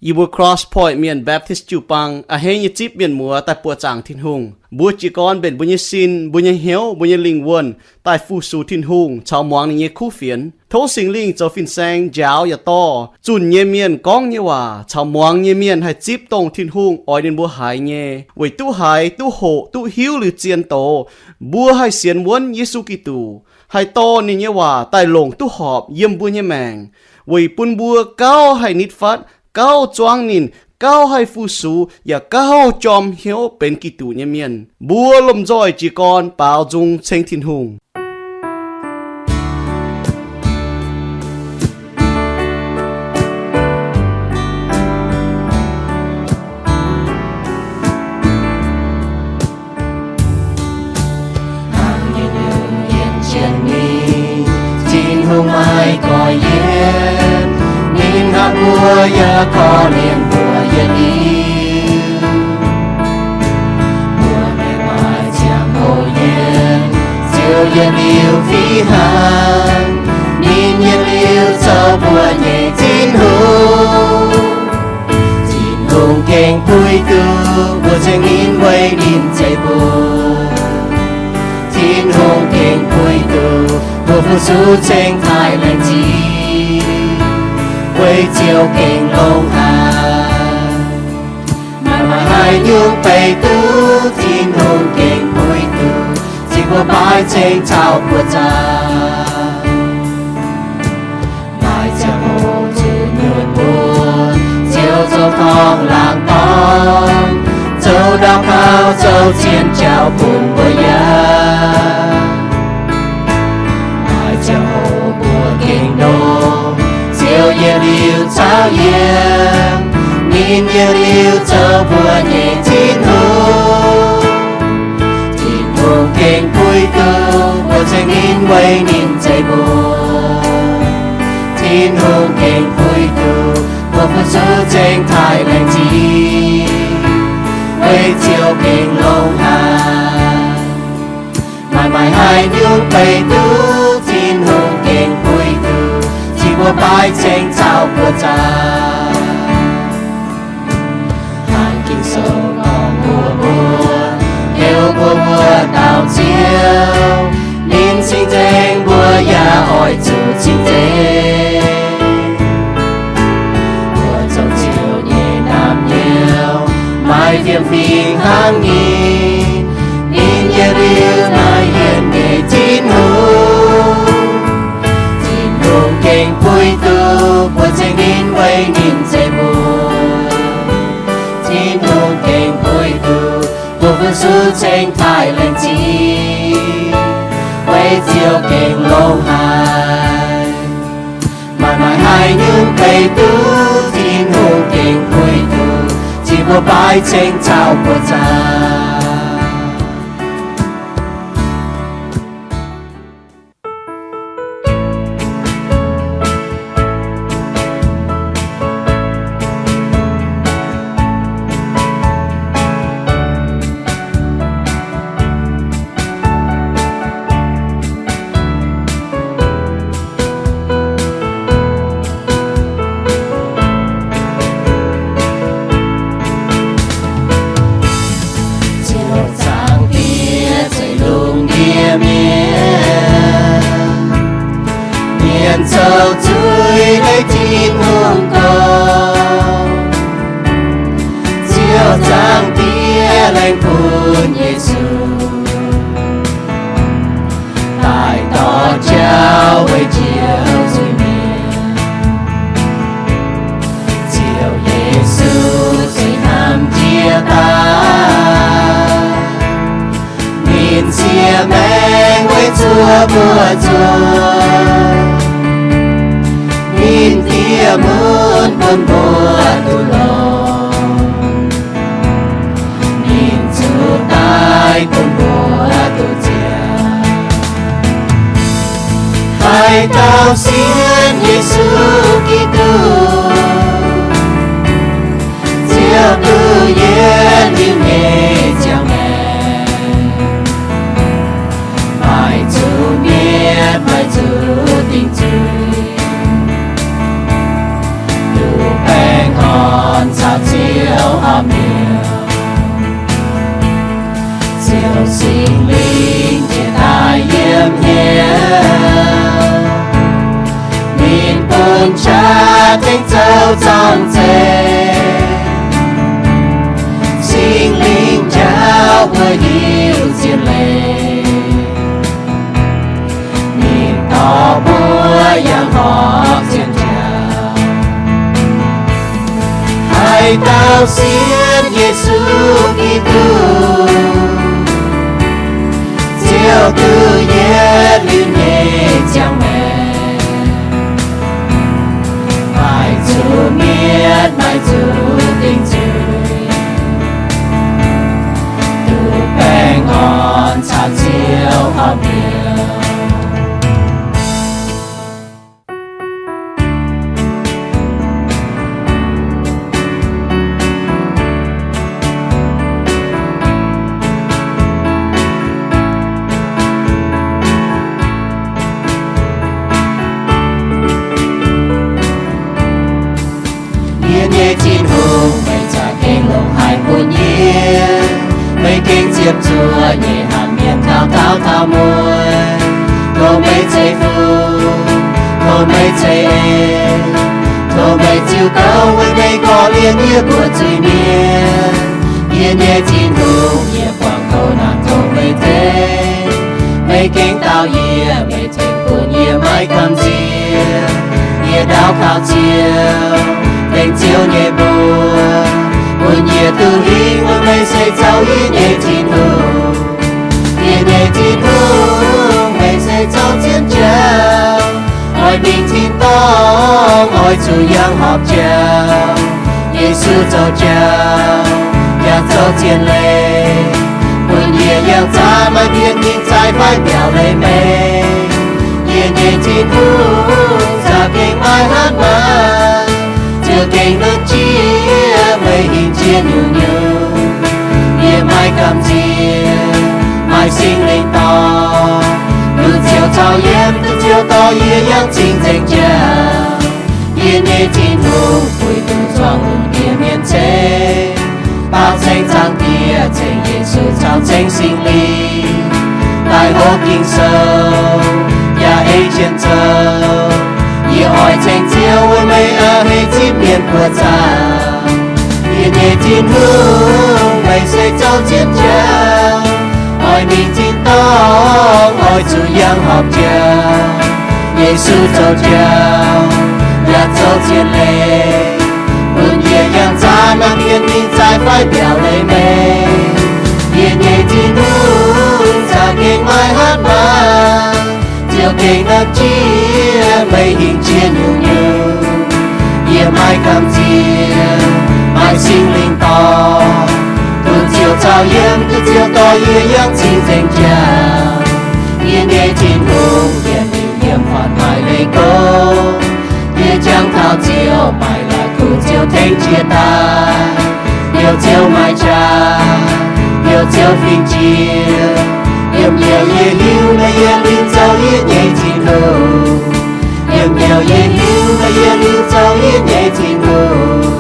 Yie mbuo Cross Point Mienh Baptist jiu-baang a'hneiv nyei zipv mienh muoz daaih buoqc zaangc Tin-Hungh. Mbuo jiez gorn mbenc mbuo nyei sin, mbuo nyei hnyouv, mbuo nyei lingh wuonh daaih fu-sux Tin-Hungh caux muangx ninh nyei kuv fienx. Tov Singx Lingh zoux fin-saeng njaaux yaac dorh zunh nyei mienh gorngv nyei waac caux muangx nyei mienh haih zipv dongh Tin-Hungh oix ninh mbuo haiz nyei, weic duqv haiz, duqv hoqc, duqv hiuv liuz zien doz, mbuo haih sienx wuonv Yesu Giduc, haih dorh ninh nyei waac daaih longc duqv horpc yiem mbuo nyei maengc, weic bun mbuo gauh haih nitv fatv, gauh zuangv ninh, gauh haih fu-sux, yaac gauh jorm hnyouv benx Giduc nyei mienh. Mbuo lomh nzoih jiez gorn baaux nzung ceng Tin-Hungh. Hnangv nyungc yienc jienv ninh, Tin-Hungh maiv goiv yienc, ninh hnamv mbuo yaac korv-lienh mbuo yietc liuz. Mbuo maiv maaih ziangh hoc yienc, ziouc yietc liuz fih hnangv. Ninh yietc liuz zoux mbuo nyei Tin-Hungh. Tin-Hungh gengh puix duqv mbuo ceng ninh weic ninh zeiv mbuo. Tin-Hungh gengh puix duqv mbuo fu-sux ceng taaih laengz zingh, weic ziouc gengh longx haic. Maaih maaih haaix nyungc beiv duqv Tin-Hungh gengh puix duqv, cing mbuo baaix ceng caux buoqc zaangc. Maaih ziangh hoc zuqc nyunc mbuo, ziouc zoux dorngh laangz dorn, zoux ndau gaux, zoux zien jauv bun mbuo yaac. Maaih ziangh hoc mbuo gengh nor, ziouc yietc liuz caux yiem, ninh yietc liuz zoux mbuo nyei Tin-Hungh. Tin-Hungh gengh puix duqv mbuo ceng ninh weic ninh zeiv mbuo. Tin-Hungh gengh puix duqv mbuo fu-sux ceng taaih laengz zingh, weic ziouc gengh longx haic. Maaih maaih haaix nyungc beiv duqv Tin-Hungh gengh puix duqv, cing mbuo baaix ceng caux buoqc zaangc. Hnangv Ging-Sou gorngv mbuox mbuo, heuc mbuo mbuo dauh Ziouv, ninh cing-nzengc mbuo yaac oix zuqc cing-nzengc. Mbuo zoux Ziouv nyei naamh nyouz, maaih fiem-fingx hnangv ninh. Ninh yietc liuz naaiv yienc nyei Tin-Hungh. Tin-Hungh gengh puix duqv mbuo ceng ninh weic ninh zeiv mbuo. Tin-Hungh gengh puix duqv mbuo fu-sux ceng taaih laengz zingh, weic ziouc gengh longx haic. Maaih maaih haaix nyungc beiv duqv Tin-Hungh gengh puix duqv, cing mbuo baaix ceng caux buoqc zaangc. Ziouv Zaangc Diex zeiv lungh ndiev mienh, mienh zoux zuiz leiz Tin-Hungh gorngv, Ziouv Zaangc Diex laengz bun Yesu daaih dorh jauv weic Ziouv zuiz-mienh. Ziouv Yesu se hnamv jiex daaih, ninh siev maengx weic zuoqv mbuo nzunc. Ninh diex mun bun mbuo duqv longx, ninh zuqc daic bun mbuo duqv ziangh. Haaix dauh sienx Yesu Giduc, ziouc duqv yietc liuz nyei ziangh maengc, maiv zuqc mietc, maiv zuqc dingc zuiz, duqv baengh orn Singx Lingh njiec daaih yiem hnyouv, ninh bun qaqv tengx zoux zorng-zeih. Singx Lingh njaaux mbuo hiuv zien leiz, ninh dorh mbuo yangh horpc zien jauv. Haaix dauh sienx Yesu Giduc, ziouc duqv yietc liuz nyei ziangh maengc, maaih zuqc mietc, maaih zuqc dingc zuiz, duqv baengh orn caux Ziouv horpc hnyouv. Yie nyei Tin-Hungh, meih za'gengh longc haaix bun yie? Meih gengh ziepc zuoqv nyei hatc mienh taux daauh taux mueiz. Tov meih ceix fuqv, tov meih ceix en, tov meih ziux gouv weic meih korv-lienh yie mbuo zuiz-mienh. Yie nyei Tin-Hungh, yie buangh kouv naaic tov meih tengx. Meih gengh dau yie, meih tengx bun yie maiv gamh nziex. Yie daux gaux Ziouv, tengx Ziouv nyei mbuox, bun yie duqv hingh meih se zoux yie nyei Tin-Hungh. Yie nyei Tin-Hungh, meih se zoux zien jauv, oix mingh tin-dorngh, oix zuqc yangh horpc jauv. Yesu zoux jauv yaac zoux zien leiz, bun yie yangh zaanv maaih mienh mingh zaih fai mbiaauc leiz meih. Yie nyei Tin-Hungh za'gengh maiv hatc maaz, ziouc gengh la'jiex meih hingh jiex nyungc-nyungc. Yie maiv gamh nziex, maaih Singx Lingh dorh, duqv Ziouv caux yiem, duqv Ziouv dorh yie yangh cing-nzengc jauv. Yie nyei Tin-Hungh, puix duqv zuangx lungh ndiev mienh ceng, baaux ceng Zaangc Diex, ceng Yesu caux ceng Singx Lingh, daaih hopv Ging-Sou yaac ei jien zoux. Yie oix ceng Ziouv weic meih a'hneiv zipv mienh buoqc zaangc. Yie nyei Tin-Hungh, meih se zoux zien jauv, oix mingh tin-dorngh, oix zuqc yangh horpc jauv. Yesu zoux jauv yaac zoux zien leiz, bun yie yangh zaanv maaih mienh mingh zaih fai mbiaauc leiz meih. Yie nyei Tin-Hungh za'gengh maiv hatc maaz, ziouc gengh la'jiex meih hingh jiex nyungc-nyungc. Yie maiv gamh nziex, maaih Singx Lingh dorh, duqv Ziouv caux yiem, duqv Ziouv dorh yie yangh cing-nzengc jauv. Yie nyei Tin-Hungh, yie mingh yiem fatv maaih leiz gouv, yie jangx taux Ziouv, maaih la'kuqv Ziouv tengx jiex daaih. Heuc Ziouv maaih qaqv, heuc Ziouv fingx jiex. Yiem hnyouv yie hiuv naaiv yie liuz zoux yie nyei Tin-Hungh. Yiem hnyouv yie hiuv naaiv yie liuz zoux yie nyei Tin-Hungh.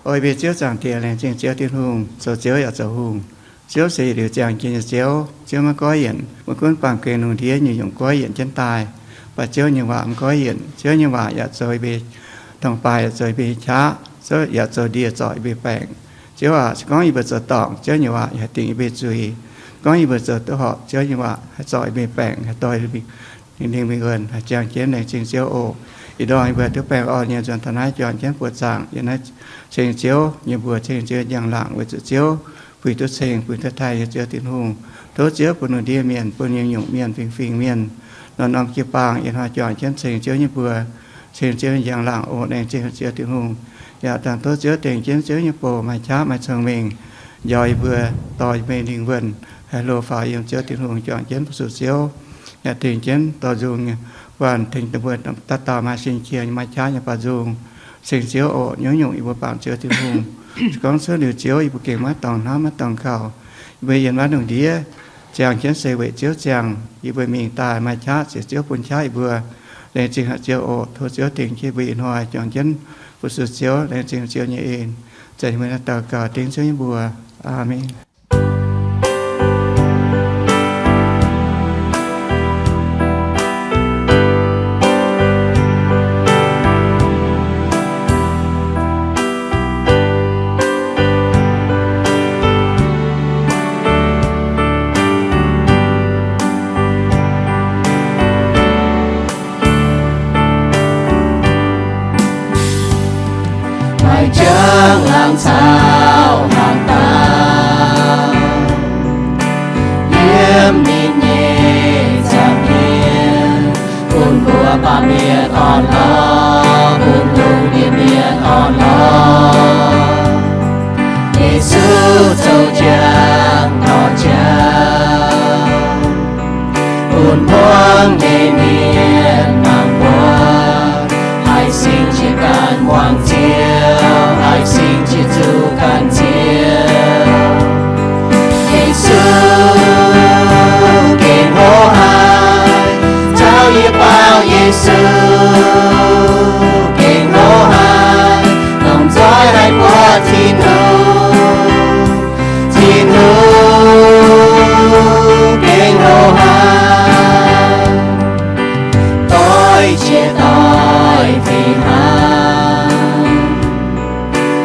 Oix mbuo Ziouv Zaangc Diex, laengz zingh Ziouv Tin-Hungh, zoux Ziouv yaac zoux hungh. Ziouv se yietc liuz ziangh jienv nyei Ziouv. Ziouv maiv goiv yienc, maiv gunv baamh gen lungh ndiev nyungc-nyungc goiv yienc jienv daaih, mv baac Ziouv nyei waac maiv goiv yienc. Ziouv nyei waac yaac zoux yie mbuo dorngh baaih, yaac zoux yie mbuo qaqv, Ziouv yaac zoux ndie zorc yie mbuo baengc. Ziouv aac, se gorngv yie mbuo zoux dorngc, Ziouv nyei waac haih dingc yie mbuo zuiz. Gorngv yie mbuo zoux duqv horpc, Ziouv nyei waac haih zorc yie mbuo baengc, haih dorh yie mbuo lingh mingh wuonh, haih ziangh jienv laengz zingh Ziouv oc. Ih ndorm yie mbuo duqv baengh orn nyei nzuonx taux naaiv juangc jienv buoqc zaangc yiem naaiv ceng Ziouv nyei mbuox, ceng Ziouv njang-laangc weic zuqc Ziouv puix duqv ceng, puix duqv taaih nyei Ziouv Tin-Hungh. Tov Ziouv bun lungh ndiev mienh, bun nyungc-nyungc mienh, fingx-fingx mienh, norm-norm jiu-baang ih hnoi juangc jienv ceng Ziouv nyei mbuox, ceng Ziouv njang-laangc oc. Laengz zingh Ziouv Tin-Hungh. Yaac dangh tov Ziouv dengh jienv Ziouv nyei bouc maaih qaqv maaih cong-mengh, njoux yie mbuo, dorh yie mbuo lingh wuonh, haih hlo faaux yiem Ziouv Tin-Hungh juangc jienv mbuo zuqc Ziouv. Yaac tengx jienv dorh nzung nyei guanh tengx mbuo dauh dauh maaih sin-qiex nyei, maaih qaqv nyei baaux nzung. Ceng Ziouv oc. Nyungc-nyungc yie mbuo bangc Ziouv Tin-Hungh. Se gorngv cuotv liuz Ziouv yie mbuo gengh maiv dorngc hnamv maiv dorngc kaux. Yie mbuo yiem naaiv lungh ndiev ziangh jienv se weic Ziouv ziangh. Yie mbuo mingh daaih maaih qaqv se Ziouv bun qaqv yie mbuo. Laengz zingh haic Ziouv oc. Tov Ziouv dingc jienv mbuo ih hnoi juangc jienv fu-sux Ziouv. Laengz zingh Ziouv nyei en. Zanc mbuo naaiv daux gaux dengv Ziouv nyei mbuox. Aamen. Maaih njang laangz caux hnaangx-daauh yiem ninh nyei nza'hmien, bun mbuo baamh mienh orn-lorqc, bun lungh ndiev mienh orn-lorqc. Yesu zoux njang dorh jauv bun mbuo nyei mienh mangc buatc, haih singx jiex ganh muangx Ziouv, haih singx jiex zuqc ganh Ziouv. Yesu gengh hlo haic, caux yie baaux Yesu gengh hlo haic, longc nzoih haih buatc Tin-Hungh. Tin-Hungh gengh hlo haic, doix jiex doix fih hnangv.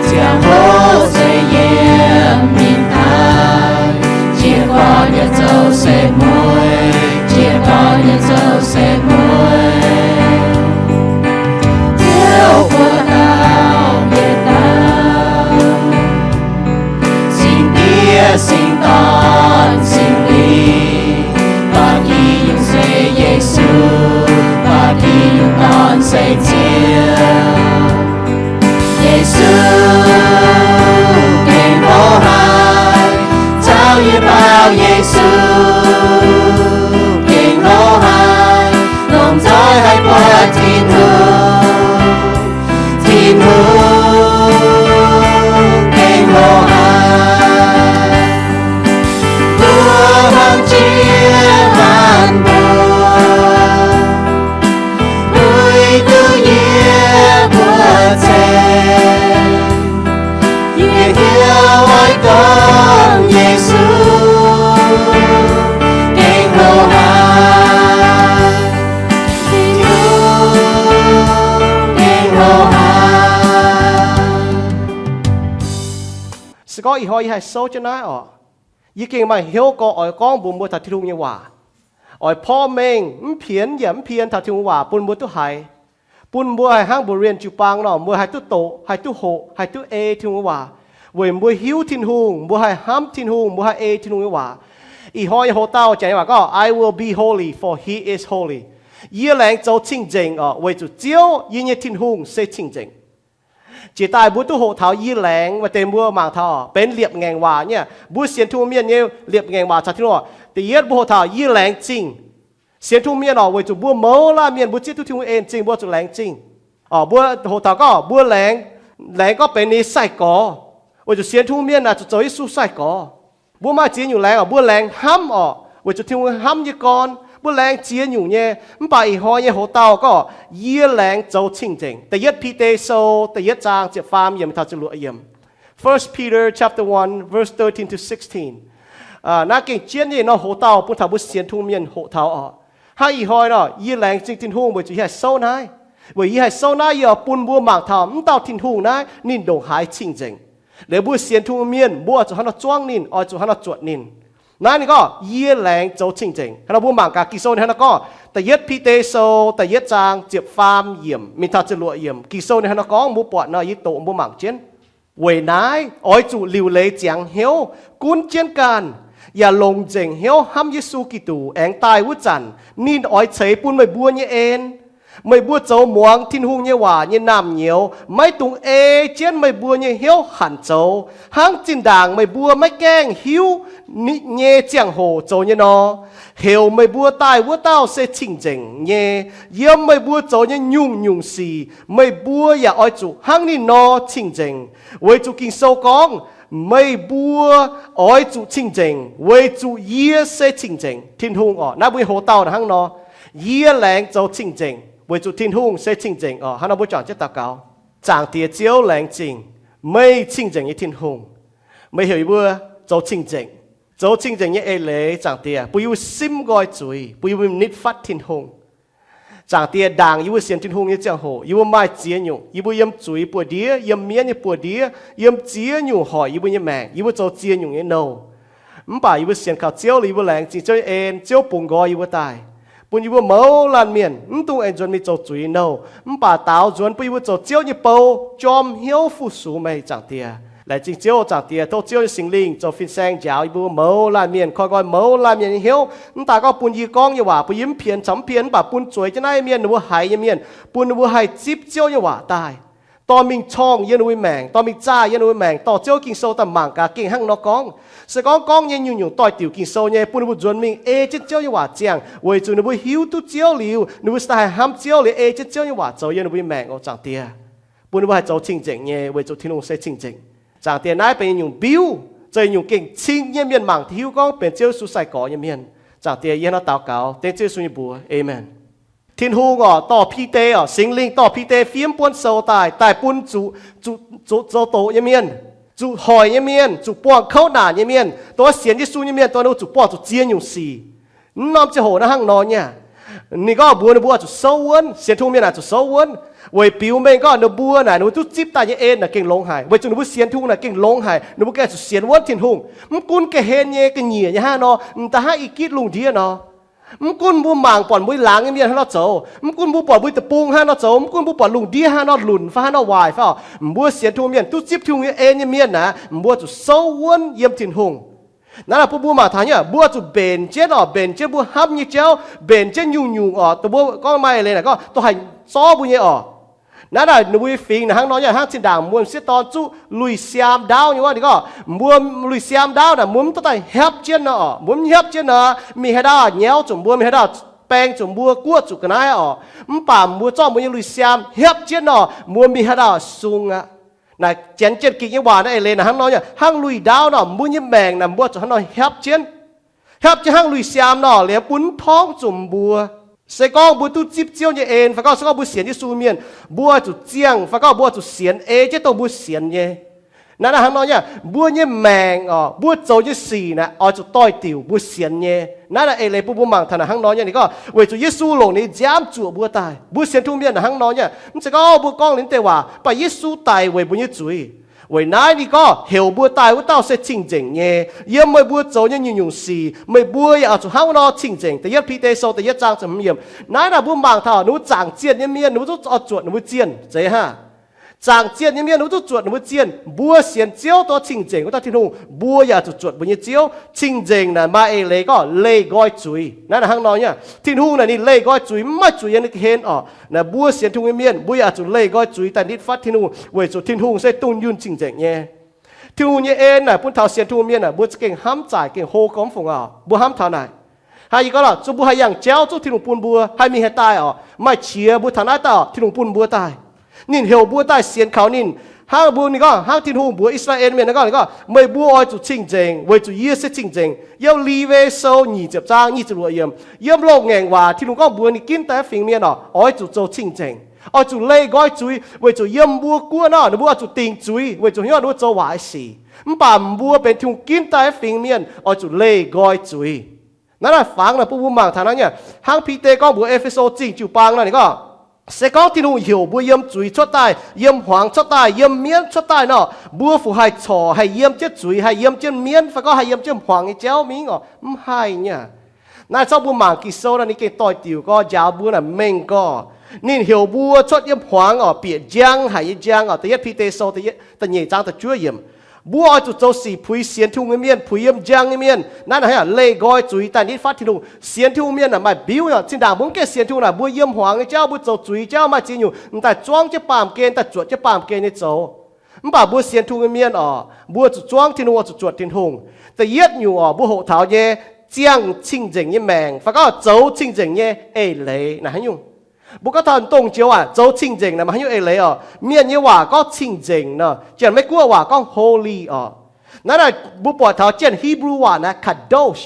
Ziangh hoc se yiem ninh daaih, jiex gorn yaac zoux setv mueiz, jiex gorn yaac zoux setv mueiz. Ziouv buoz dauh yietc dauh, Singx Diex, Singx Dorn, Singx Lingh, ba'gi yungz se Yesu, ba'gi yungz dorn se Ziouv. Yesu gengh hlo haic, caux yie baaux Yesu gengh hlo haic, longc nzoih haih buatc Tin-Hungh. Tin-Hungh gengh hlo haic, mbuo hmuangv jiex maanc mbuo, lui duqv yie mbuo ceng. Yie hnyouv oix gorngv Yesu gengh hlo haic, Tin-Hungh gengh hlo haic. Se gorngv ih hnoi yie haih souv jienv naaiv oc, yie gengh maaih hnyouv gorngv, oix gorngv mbuox mbuo taux Tin-Hungh nyei waac. Oix porv mengh mv pienx yaac mv pien taux Tin-Hungh waac bun mbuo duqv haiz, bun mbuo haih hnangv mbuox mienh jiu-baang nor, mbuo haih duqv doqc, haih duqv hoqc, haih duqv ei Tin-Hungh nyei waac. Weic mbuo hiuv Tin-Hungh, mbuo haih hnamv Tin-Hungh, mbuo haih ei Tin-Hungh nyei waac. Ih hnoi nyei hoc-dauh jangx nyei waac gorngv, I will be holy, for he is holy. Yie laengz zoux cing-nzengc oc, weic zuqc Ziouv yie nyei Tin-Hungh se cing-nzengc. Jiex daaih mbuo duqv hoqc taux yie laengz, maaih deix mbuo mangc taux benx liepc ngaengc waac nyei. Mbuo sienx Tin-Hungh mienh nyei liepc ngaengc waac caux Tin-Hungh oc. Da'yietv mbuo hoqc taux yie laengz zingh. Sienx Tin-Hungh mienh oc, weic zuqc mbuo mouz laanh mienh mbuo zieqv duqv Tin-Hungh en zingh, mbuo zuqc laengz zingh. Oc, mbuo hoqc taux gorngv mbuo laengz, laengz gorngv benx ninh sai-gorx, weic zuqc sienx Tin-Hungh mienh naaic zuqc zoux Yesu sai-gorx. Mbuo maaih ziex nyungc laengz oc, mbuo laengz hnamv oc, weic zuqc Tin-Hungh hnamv yie gorn. Mbuo laengz ziex nyungc nyei. Mv baac ih hnoi nyei hoc-dauh gorngv, yie laengz zoux cing-nzengc. Da'yietv Bide Sou da'yietv zaang ziepc faam yiemc taux ziepc luoqc yiemc. First Peter chapter one, verse thirteen to sixteen. Naaiv gengh jienv nyei nor hoc-dauh bun taux mbuo sienx Tin-Hungh mienh hoqc taux oc. Hnangv ih hnoi nor, yie laengz zingh Tin-Hungh weic zuqc yie haih souv naaiv. Weic yie haih souv naaiv, yie oix bun mbuo mangc taux mv dauh Tin-Hungh naaiv ninh ndongc haaix cing-nzengc. Liuz mbuo sienx Tin-Hungh mienh, mbuo oix zuqc hnangv nor zuangv ninh, oix zuqc hnangv nor zuotc ninh. Naaiv ninh gorngv, yie laengz zoux cing-nzengc. Hnangv nor mbuo mangc gaax Ging-Sou ninh hnangv nor gorngv, da'yietv Bide Sou da'yietv zaang ziepc faam yiemc mingh taux ziepc luoqc yiemc. Ging-Sou ninh hnangv nor gorngv, mbuo buatc nor, yie doqc mbuo mangc jienv. Weic naaiv oix zuqc liuc leiz ziangx hnyouv, gunv jienv ganh, yaac longc nzengc hnyouv hnamv Yesu Giduc aengx daaih wuov zanc ninh oix ceix bun meih mbuo nyei en. Meih mbuo zoux muangx Tin-Hungh nyei waac nyei naamh nyouz maiv dungx ei jienv meih mbuo nyei hnyouv hanc zoux, hnangv zinh ndaangc meih mbuo maiv gaengh hiuv nyei ziangh hoc zoux nyei nor. Heuc meih mbuo daaih wuov dauh se cing-nzengc nyei. Yiem meih mbuo zoux nyei nyungc-nyungc sic meih mbuo yaac oix zuqc hnangv ninh nor cing-nzengc, weic zuqc Ging-Sou gorngv, meih mbuo oix zuqc cing-nzengc weic zuqc yie se cing-nzengc. Tin-Hungh oc, naaiv mbuo nyei hoc-dauh hnangv nor, yie laengz zoux cing-nzengc. Weic zuqc Tin-Hungh se cing-nzengc oc. Hnangv nor mbuo juangc jienv daux gaux. Zaangc Diex Ziouv, laengz zingh. Meih cing-nzengc nyei Tin-Hungh. Meih heuc yie mbuo zoux cing-nzengc. Zoux cing-nzengc nyei eix leiz, Zaangc Diex, bun yie mbuo simv nqoi zuiz, bun yie mbuo nitv fatv Tin-Hungh. Zaangc Diex, ndaangc yie mbuo sienx Tin-Hungh nyei ziangh hoc, yie mbuo maaih ziex nyungc. Yie mbuo yiem zuiz buoz-ndiev, yiem mienv nyei buoz-ndiev, yiem ziex nyungc hoic yie mbuo nyei maengc. Yie mbuo zoux ziex nyungc nyei nouh. Mv baac yie mbuo sienx kaux Ziouv liuz, yie mbuo laengz zingh Ziouv nyei en. Ziouv bungx nqoi yie mbuo daaih, bun yie mbuo mouz laanh mienh mv dungx aengx nzuonx mingh zoux zuiz nyei nouh, mv baac daaux nzuonx bun yie mbuo zoux Ziouv nyei bou, jorm hnyouv fu-sux meih, Zaangc Diex. Laengz zingh Ziouv, Zaangc Diex, tov Ziouv nyei Singx Lingh zoux fin-saeng njaaux yie mbuo mouz laanh mienh, koi nqoi mouz laanh mienh nyei hnyouv. Mv daaih gorngv bun yie gorngv nyei waac, bun yie mv pien caux mv pien, mv baac bun zueiz jienv naaiv mienh, ninh mbuo haiz nyei mienh, bun ninh mbuo haih zipv Ziouv nyei waac daaih, dorh mingh corngh yiem ninh mbuo nyei maengc, dorh mingh zaah yiem ninh mbuo nyei maengc, dorh Ziouv Ging-Sou daaih mangc gaax gengh hnangv nor gorngv. Se gorngv gorngv nyei nyungc-nyungc doix-diuc Ging-Sou nyei, bun ninh mbuo nzuonx mingh ei jienv Ziouv nyei waac ziangh, weic zuqc ninh mbuo hiuv duqv Ziouv liuz, ninh mbuo se daaih haih hnamv Ziouv liuz ei jienv Ziouv nyei waac zoux yiem ninh mbuo nyei maengc oc, Zaangc Diex. Bun ninh mbuo haih zoux cing-nzengc nyei, weic zuqc Tin-Hungh se cing-nzengc. Zaangc Diex, naaiv benx nyei nyungc mbiuv, zoux nyei nyungc gengh cing nyei mienh mangc hiuv gorngv benx Ziouv Yesu sai-gorx nyei mienh. Zaangc Diex, yie hnangv nor daux gaux dengv Ziouv Yesu nyei mbuox, aamen. Tin-Hungh oc, dorh Bide oc, Singx Lingh dorh Bide fiev buonv sou daaih, daaih bun zuqc, zuqc, zuqc zoux doqc nyei mienh, zuqc hoic nyei mienh, zuqc buangh kouv naanc nyei mienh, dongh sienx Yesu nyei mienh, dongh ninh mbuo zuqc buangh zuqc ziex nyungc sic. Mv norm ziangh hoc naaiv hnangv nor nyei. Ninh gorngv mbuox ninh mbuo oix zuqc souv wuonv, sienx Tin-Hungh mienh aah, zuqc souv wuonv, weic biux mengh gorngv ninh mbuo naaic, ninh mbuo duqv zipv daaih nyei en naaic gengh longx haic, weic zuqc ninh mbuo sienx Tin-Hungh naaic gengh longx haic, ninh mbuo gengh zuqc sienx wuonv Tin-Hungh. Mv gunv ga'hlen nyei, ga'nyiec nyei hnangv nor, m'daaih hnangv i gitv lungh ndiev nor. Mv gunv mbuo mangc buatc mbuo laangz nyei mienh hnangv nor zoux, mv gunv mbuo buatc mbuo deic-bung hnangv nor zoux, mv gunv mbuo buatc lungh ndiev hnangv nor lunc fai hnangv nor waaic fai oc, mbuo sienx Tin-Hungh mienh duqv zipv Tin-Hungh nyei en nyei mienh naaic, mbuo zuqc souv wuonv yiem Tin-Hungh. Naaiv naaic bun mbuo mangc taux nyei, mbuo zuqc mbenc jienv oc, mbenc jienv mbuo hnamv nyei jauv, mbenc jienv nyungc-nyungc oc, dongh mbuo gorngv maaih eix leiz naaic gorngv dongh haih zorv mbuo nyei oc. Naaiv naaic ninh mbuo nyei fingx naaic hnangv nor nyei, hnangv zinh ndaangc mbuo m'sieqv dorn zuqv lui-siaam ndaauv nyei wuov, ninh gorngv mbuo lui-siaam ndaauv naaic mbuo mv duqv daaih hiapv jienv nor oc, mbuo mv hiapv jienv nor, mingh haaix dauh nyauv zuqc mbuo, mingh haaix dauh baeng zuqc mbuo, guoqv zuqc ga'naaiv oc. Mv baac mbuo zorqv mbuo nyei lui-siaam hiapv jienv nor, mbuo mingh haaix dauh sung aqv. Naaic Janx jienv gikc nyei waac naaiv eix leiz naaic hnangv nor nyei, hnangv lui-ndaauv nor, mbuo nyei maengc naaic mbuo zuqc hnangv nor hiapv jienv. Hiapv jienv hnangv lui-siaam nor, liuz bun mv torngv zuqc mbuo. Se gorngv mbuo duqv zipv Ziouv nyei en, fai gorngv se gorngv mbuo sienx Yesu mienh, mbuo oix zuqc ziangh, fai gorngv mbuo oix zuqc sienx ei jienv dongh mbuo sienx nyei. Naaiv naaic hnangv nor nyei, mbuo nyei maengc oc, mbuo zoux nyei sic naaic oix zuqc doix-diuc mbuo sienx nyei. Naaiv naaic eix leiz bun mbuo mangc taux naaic hnangv nor nyei, ninh gorngv weic zuqc Yesu longc ninh nziaamv zuoqc mbuo daaih. Mbuo sienx Tin-Hungh mienh naaic hnangv nor nyei, mv zeiz gorngv mbuo gorngv liuz deix waac, mv baac Yesu daic weic mbuo nyei zuiz. Weic naaiv ninh gorngv heuc mbuo daaih wuov dauh se cing-nzengc nyei. Yiem meih mbuo zoux nyei nyungc-nyungc sic, meih mbuo yaac oix zuqc hnangv wuov nor cing-nzengc. Da'yietv Bide Sou da'yietv zaang ziepc hmz yiemc. Naaiv naaic mbuo mangc taux ninh mbuo zaangc zienh nyei mienh, ninh mbuo duqv oix zuotc ninh mbuo zienh zeiz hnangv. Zaangc zienh nyei mienh ninh mbuo duqv zuotc ninh mbuo zienh. Mbuo sienx Ziouv, dongh cing-nzengc wuov dauh Tin-Hungh, mbuo yaac zuqc zuotc mbuo nyei Ziouv. Cing-nzengc naaic maaih eix leiz gorngv leih nqoi zuiz. Naaiv naaic hnangv nor nyei, Tin-Hungh naaic ninh leih nqoi zuiz, mv maaih zuiz yiem ninh ga'hlen oc. Naaic mbuo sienx Tin-Hungh nyei mienh, mbuo yaac zuqc leih nqoi zuiz daaih nitv fatv Tin-Hungh, weic zuqc Tin-Hungh se dongh yunh cing-nzengc nyei. Tin-Hungh nyei en naaic bun taux sienx Tin-Hungh mienh naaic, mbuo za'gengh hnamv zaaic, gengh hlo gormx fungc aqv. Mbuo hnamv taux naaic, haaix, yie gorngv lorqc, zungv mbuo haih yangh jauv, zungv Tin-Hungh bun mbuo, haih mingh haih daaih oc, maaih qiex mbuo taux naaiv daaih oc, Tin-Hungh bun mbuo daaih. Ninh heuc mbuo daaih sienx kaux ninh. Hnangv mbuo, ninh gorngv hnangv Tin-Hungh mbuox I^saa^laa^en Mienh, ninh gorngv, ninh gorngv, meih mbuo oix zuqc cing-nzengc, weic zuqc yie se cing-nzengc. Yiem Liwe Sou nyic ziepc zaang nyic ziepc luoqc yiemc, yiem loz-ngaengc waac Tin-Hungh gorngv mbuox ninh ginv daaih nyei fingx mienh oc, oix zuqc zoux cing-nzengc, oix zuqc leih nqoi zuiz, weic zuqc yiem mbuo guoqv nor, ninh mbuo oix zuqc dingc zuiz, weic zuqc hnyouv ninh mbuo zoux waaic sic. Mv baac mbuo benx Tin-Hungh ginv daaih nyei fingx mienh oix zuqc leih nqoi zuiz. Naaiv naaic fangx naaic bun mbuo mangc taux naaiv nyei, hnangv Bide gorngv mbuox E^fe^so Zingh jiu-baang nor, ninh gorngv, se gorngv Tin-Hungh heuc mbuo yiem zuiz cuotv daaih, yiem hmuangx cuotv daaih, yiem mienv cuotv daaih nor, mbuo fu haih corc haih yiem jienv zuiz, haih yiem jienv mienv, fai gorngv haih yiem jienv hmuangx nyei jauv mingh oc? Mv haih nyei. Naaiv zorqv mbuo mangc Ging-Sou nor, ninh gengh doix-diuc gorx, njaaux mbuo naaic mengh gorx. Ninh heuc mbuo cuotv yiem hmuangx oc, bieqc njang haic nyei njang oc. Da'yietv Bide Sou da'nyeic zaang da'juov yiemc. Mbuo oix zuqc zoux sic puix sienx Tin-Hungh nyei mienh, puix yiem njang nyei mienh. Naaiv naaic hnangv leih nqoi zuiz daaih nitv fatv Tin-Hungh. Sienx Tin-Hungh mienh naaic maaih mbiuv oc. Zinh ndaangc mbuo mv gaengh sienx Tin-Hungh naaic, mbuo yiem hmuangx nyei jauv, mbuo zoux zuiz jauv, maaih ziex nyungc m'daaih zuangv jienv baamh gen, daaih zuotc jienv baamh gen nyei zoux. Mv baac mbuo sienx Tin-Hungh nyei mienh oc, mbuo zuqc zuangv Tin-Hungh, oix zuqc zuotc Tin-Hungh. Da'yietv nyungc oc, mbuo hoqc taux nyei, ziangh cing-nzengc nyei maengc, fai gorngv zoux cing-nzengc nyei eix leiz naaic haaix nyungc? Mbuo gorngv taux dongh joux waac zoux cing-nzengc naaic maaih haaix nyungc eix leiz oc? Mienh nyei waac gorngv cing-nzengc nor, janx Meiv-Guoqv waac gorngv holy oc. Naaiv naaic mbuo buatc taux janx Hipv^lu waac naaic kadosh.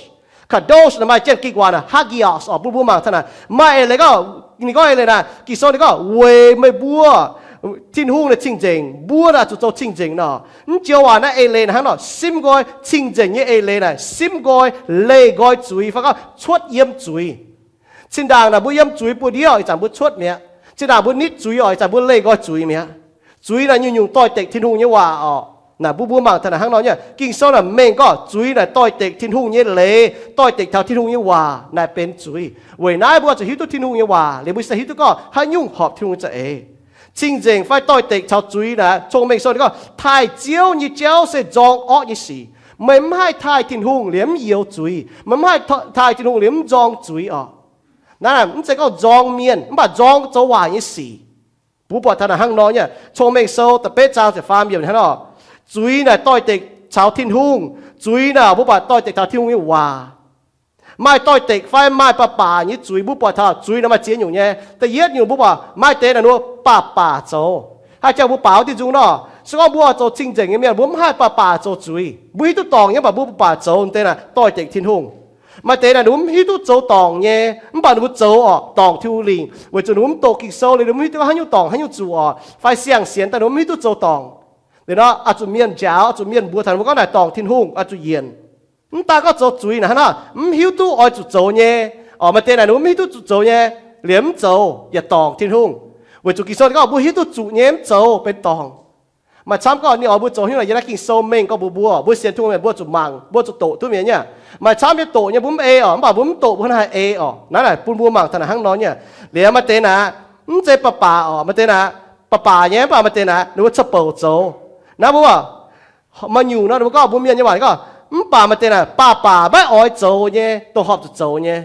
Kadosh naaic maaih janx Grik waac naaic hagios oc. Bun mbuo mangc taux naaic maaih eix leiz gorngv Ninh gorngv eix leiz naaic, Ging-Sou ninh gorngv weic meih mbuo, Tin-Hungh naaic cing-nzengc, mbuo naaic zuqc zoux cing-nzengc nor. Mv joux waac naaiv eix leiz naaic hnangv nor, simv nqoi cing-nzengc nyei eix leiz naaic, simv nqoi, leih nqoi zuiz fai gorngv cuotv yiem zuiz. Zinh ndaangc naaic mbuo yiem zuiz buoz-ndiev, ih zanc mbuo cuotv mi'aqv. Zinh ndaangc mbuo nitv zuiz oc, ih zanc mbuo leih nqoi zuiz mi'aqv. Zuiz naaic nyungc-nyungc doix-dekc Tin-Hungh nyei waac oc. Naaic mbuo mbuo mangc taux naaic hnangv nor nyei, Ging-Sou naaic mengh gorngv zuiz naaic doix-dekc Tin-Hungh nyei leiz, doix-dekc taux Tin-Hungh nyei waac naaic benx zuiz. Weic naaiv mbuo zuqc hiuv duqv Tin-Hungh nyei waac liuz mbuo se hiuv duqv gorngv haaix nyungc horpc Tin-Hungh nyei za'eix. Cing-nzengc fai doix-dekc caux zuiz naaic, Cong-Mengh Sou ninh gorngv taaih Ziouv nyei jauv se nzorng orqv nyei sic. Meih mv haih taaih Tin-Hungh liemh mv youx zuiz. Meih mv haih taaih Tin-Hungh liemh mv nzorng zuiz oc. Naaiv mv zeiz gorngv nzorng mienh, mv baac nzorng zoux waaic nyei sic. Mbuo buatc taux naaic hnangv nor nyei, Cong-Mengh Sou da'betv zaang ziepc faam yiemc hnangv nor, zuiz naaic doix-dekc caux Tin-Hungh. Zuiz naaic mbuo buatc doix-dekc taux Tin-Hungh nyei waac. Maaih doix-dekc fai maaih baac baac nyei zuiz, mbuo buatc taux zuiz naaic maaih ziex nyungc nyei. Da'yietv nyungc mbuo buatc maaih deix naaic ninh baac baac zoux. Haaix jangx mbuo baaux diuh nzung nor, se gorngv mbuo zoux cing-nzengc nyei mienh, mbuo mv haih baac baac zoux zuiz. Mbuo hiuv duqv dorngc nyei, mv baac mbuo baac zoux deix naaic doix-dekc Tin-Hungh. Maaih deix naaic ninh mbuo mv hiuv duqv zoux dorngc nyei, mv baac ninh mbuo zoux oc, dorngc Tin-Hungh lingc, weic zuqc ninh mbuo mv doqc Ging-Sou liuz ninh mbuo mv hiuv duqv haaix nyungc dorngc haaix nyungc zuqc oc, fai siang-sienx daaih ninh mbuo mv hiuv duqv zoux dorngc. Liuz nor, oix zuqc mienh njaaux, oix zuqc mienh mbuox taux ninh mbuo gorngv naaic dorngc Tin-Hungh, oix zuqc yienc. Mv daan gorngv zoux zuiz naaic hnangv nor, mv hiuv duqv oix zuqc zoux nyei. Oc, maaih deix naaic ninh mbuo mv hiuv duqv zuqc zoux nyei, liemh mv zoux yaac dorngc Tin-Hungh. Weic zuqc Ging-Sou ninh gorngv mbuo hiuv duqv zuqc nyei mv zoux benx dorngc. Maaih camv gorngv ninh oix mbuo zoux haaix nyungc naaic, yiem naaiv Ging-Sou mengh gorngv mbuox mbuo, mbuo sienx Tin-Hungh mienh mbuo zuqc mangc, mbuo zuqc doqc duqv mi'aqv nyei. Maaih camv nyei doqc nyei mbuo mv ei oc, mv baac mbuo mv doqc mbuo hnangv haaix ei oc. Naaiv naaic bun mbuo mangc taux naaic hnangv nor nyei. Liuz maaih deix naaic, mv zeiz baac baac oc, maaih deix naaic, baac baac nyei, mv baac maaih deix naaic ninh mbuo ca'bouc zoux. Naaiv mbuo maaih nyungc nor ninh mbuo gorngv mbuo mienh nyei waac ninh gorngv, mv baac maaih deix naaic baac baac maiv oix zoux nyei, dongh horpc zuqc zoux nyei.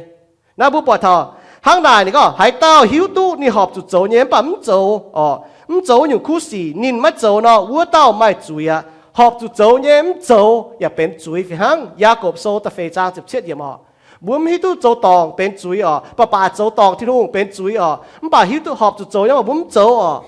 Naaiv mbuo buatc taux hnangv naaic ninh gorngv haaix dauh hiuv duqv ninh horpc zuqc zoux nyei mv baac mv zoux oc, mv zoux wuov nyungc kuv sic, ninh maiv zoux nor, wuov dauh maaih zuiz aqv. Horpc zuqc zoux nyei mv zoux yaac benx zuiz fih hnangv. Yaagorpc Sou da'feix zaang ziepc cietv yiemc oc. Mbuo mv hiuv duqv zoux dorngc benx zuiz oc, baac baac zoux dorngc Tin-Hungh benx zuiz oc, mv baac hiuv duqv horpc zuqc zoux nyei mv baac mbuo mv zoux oc,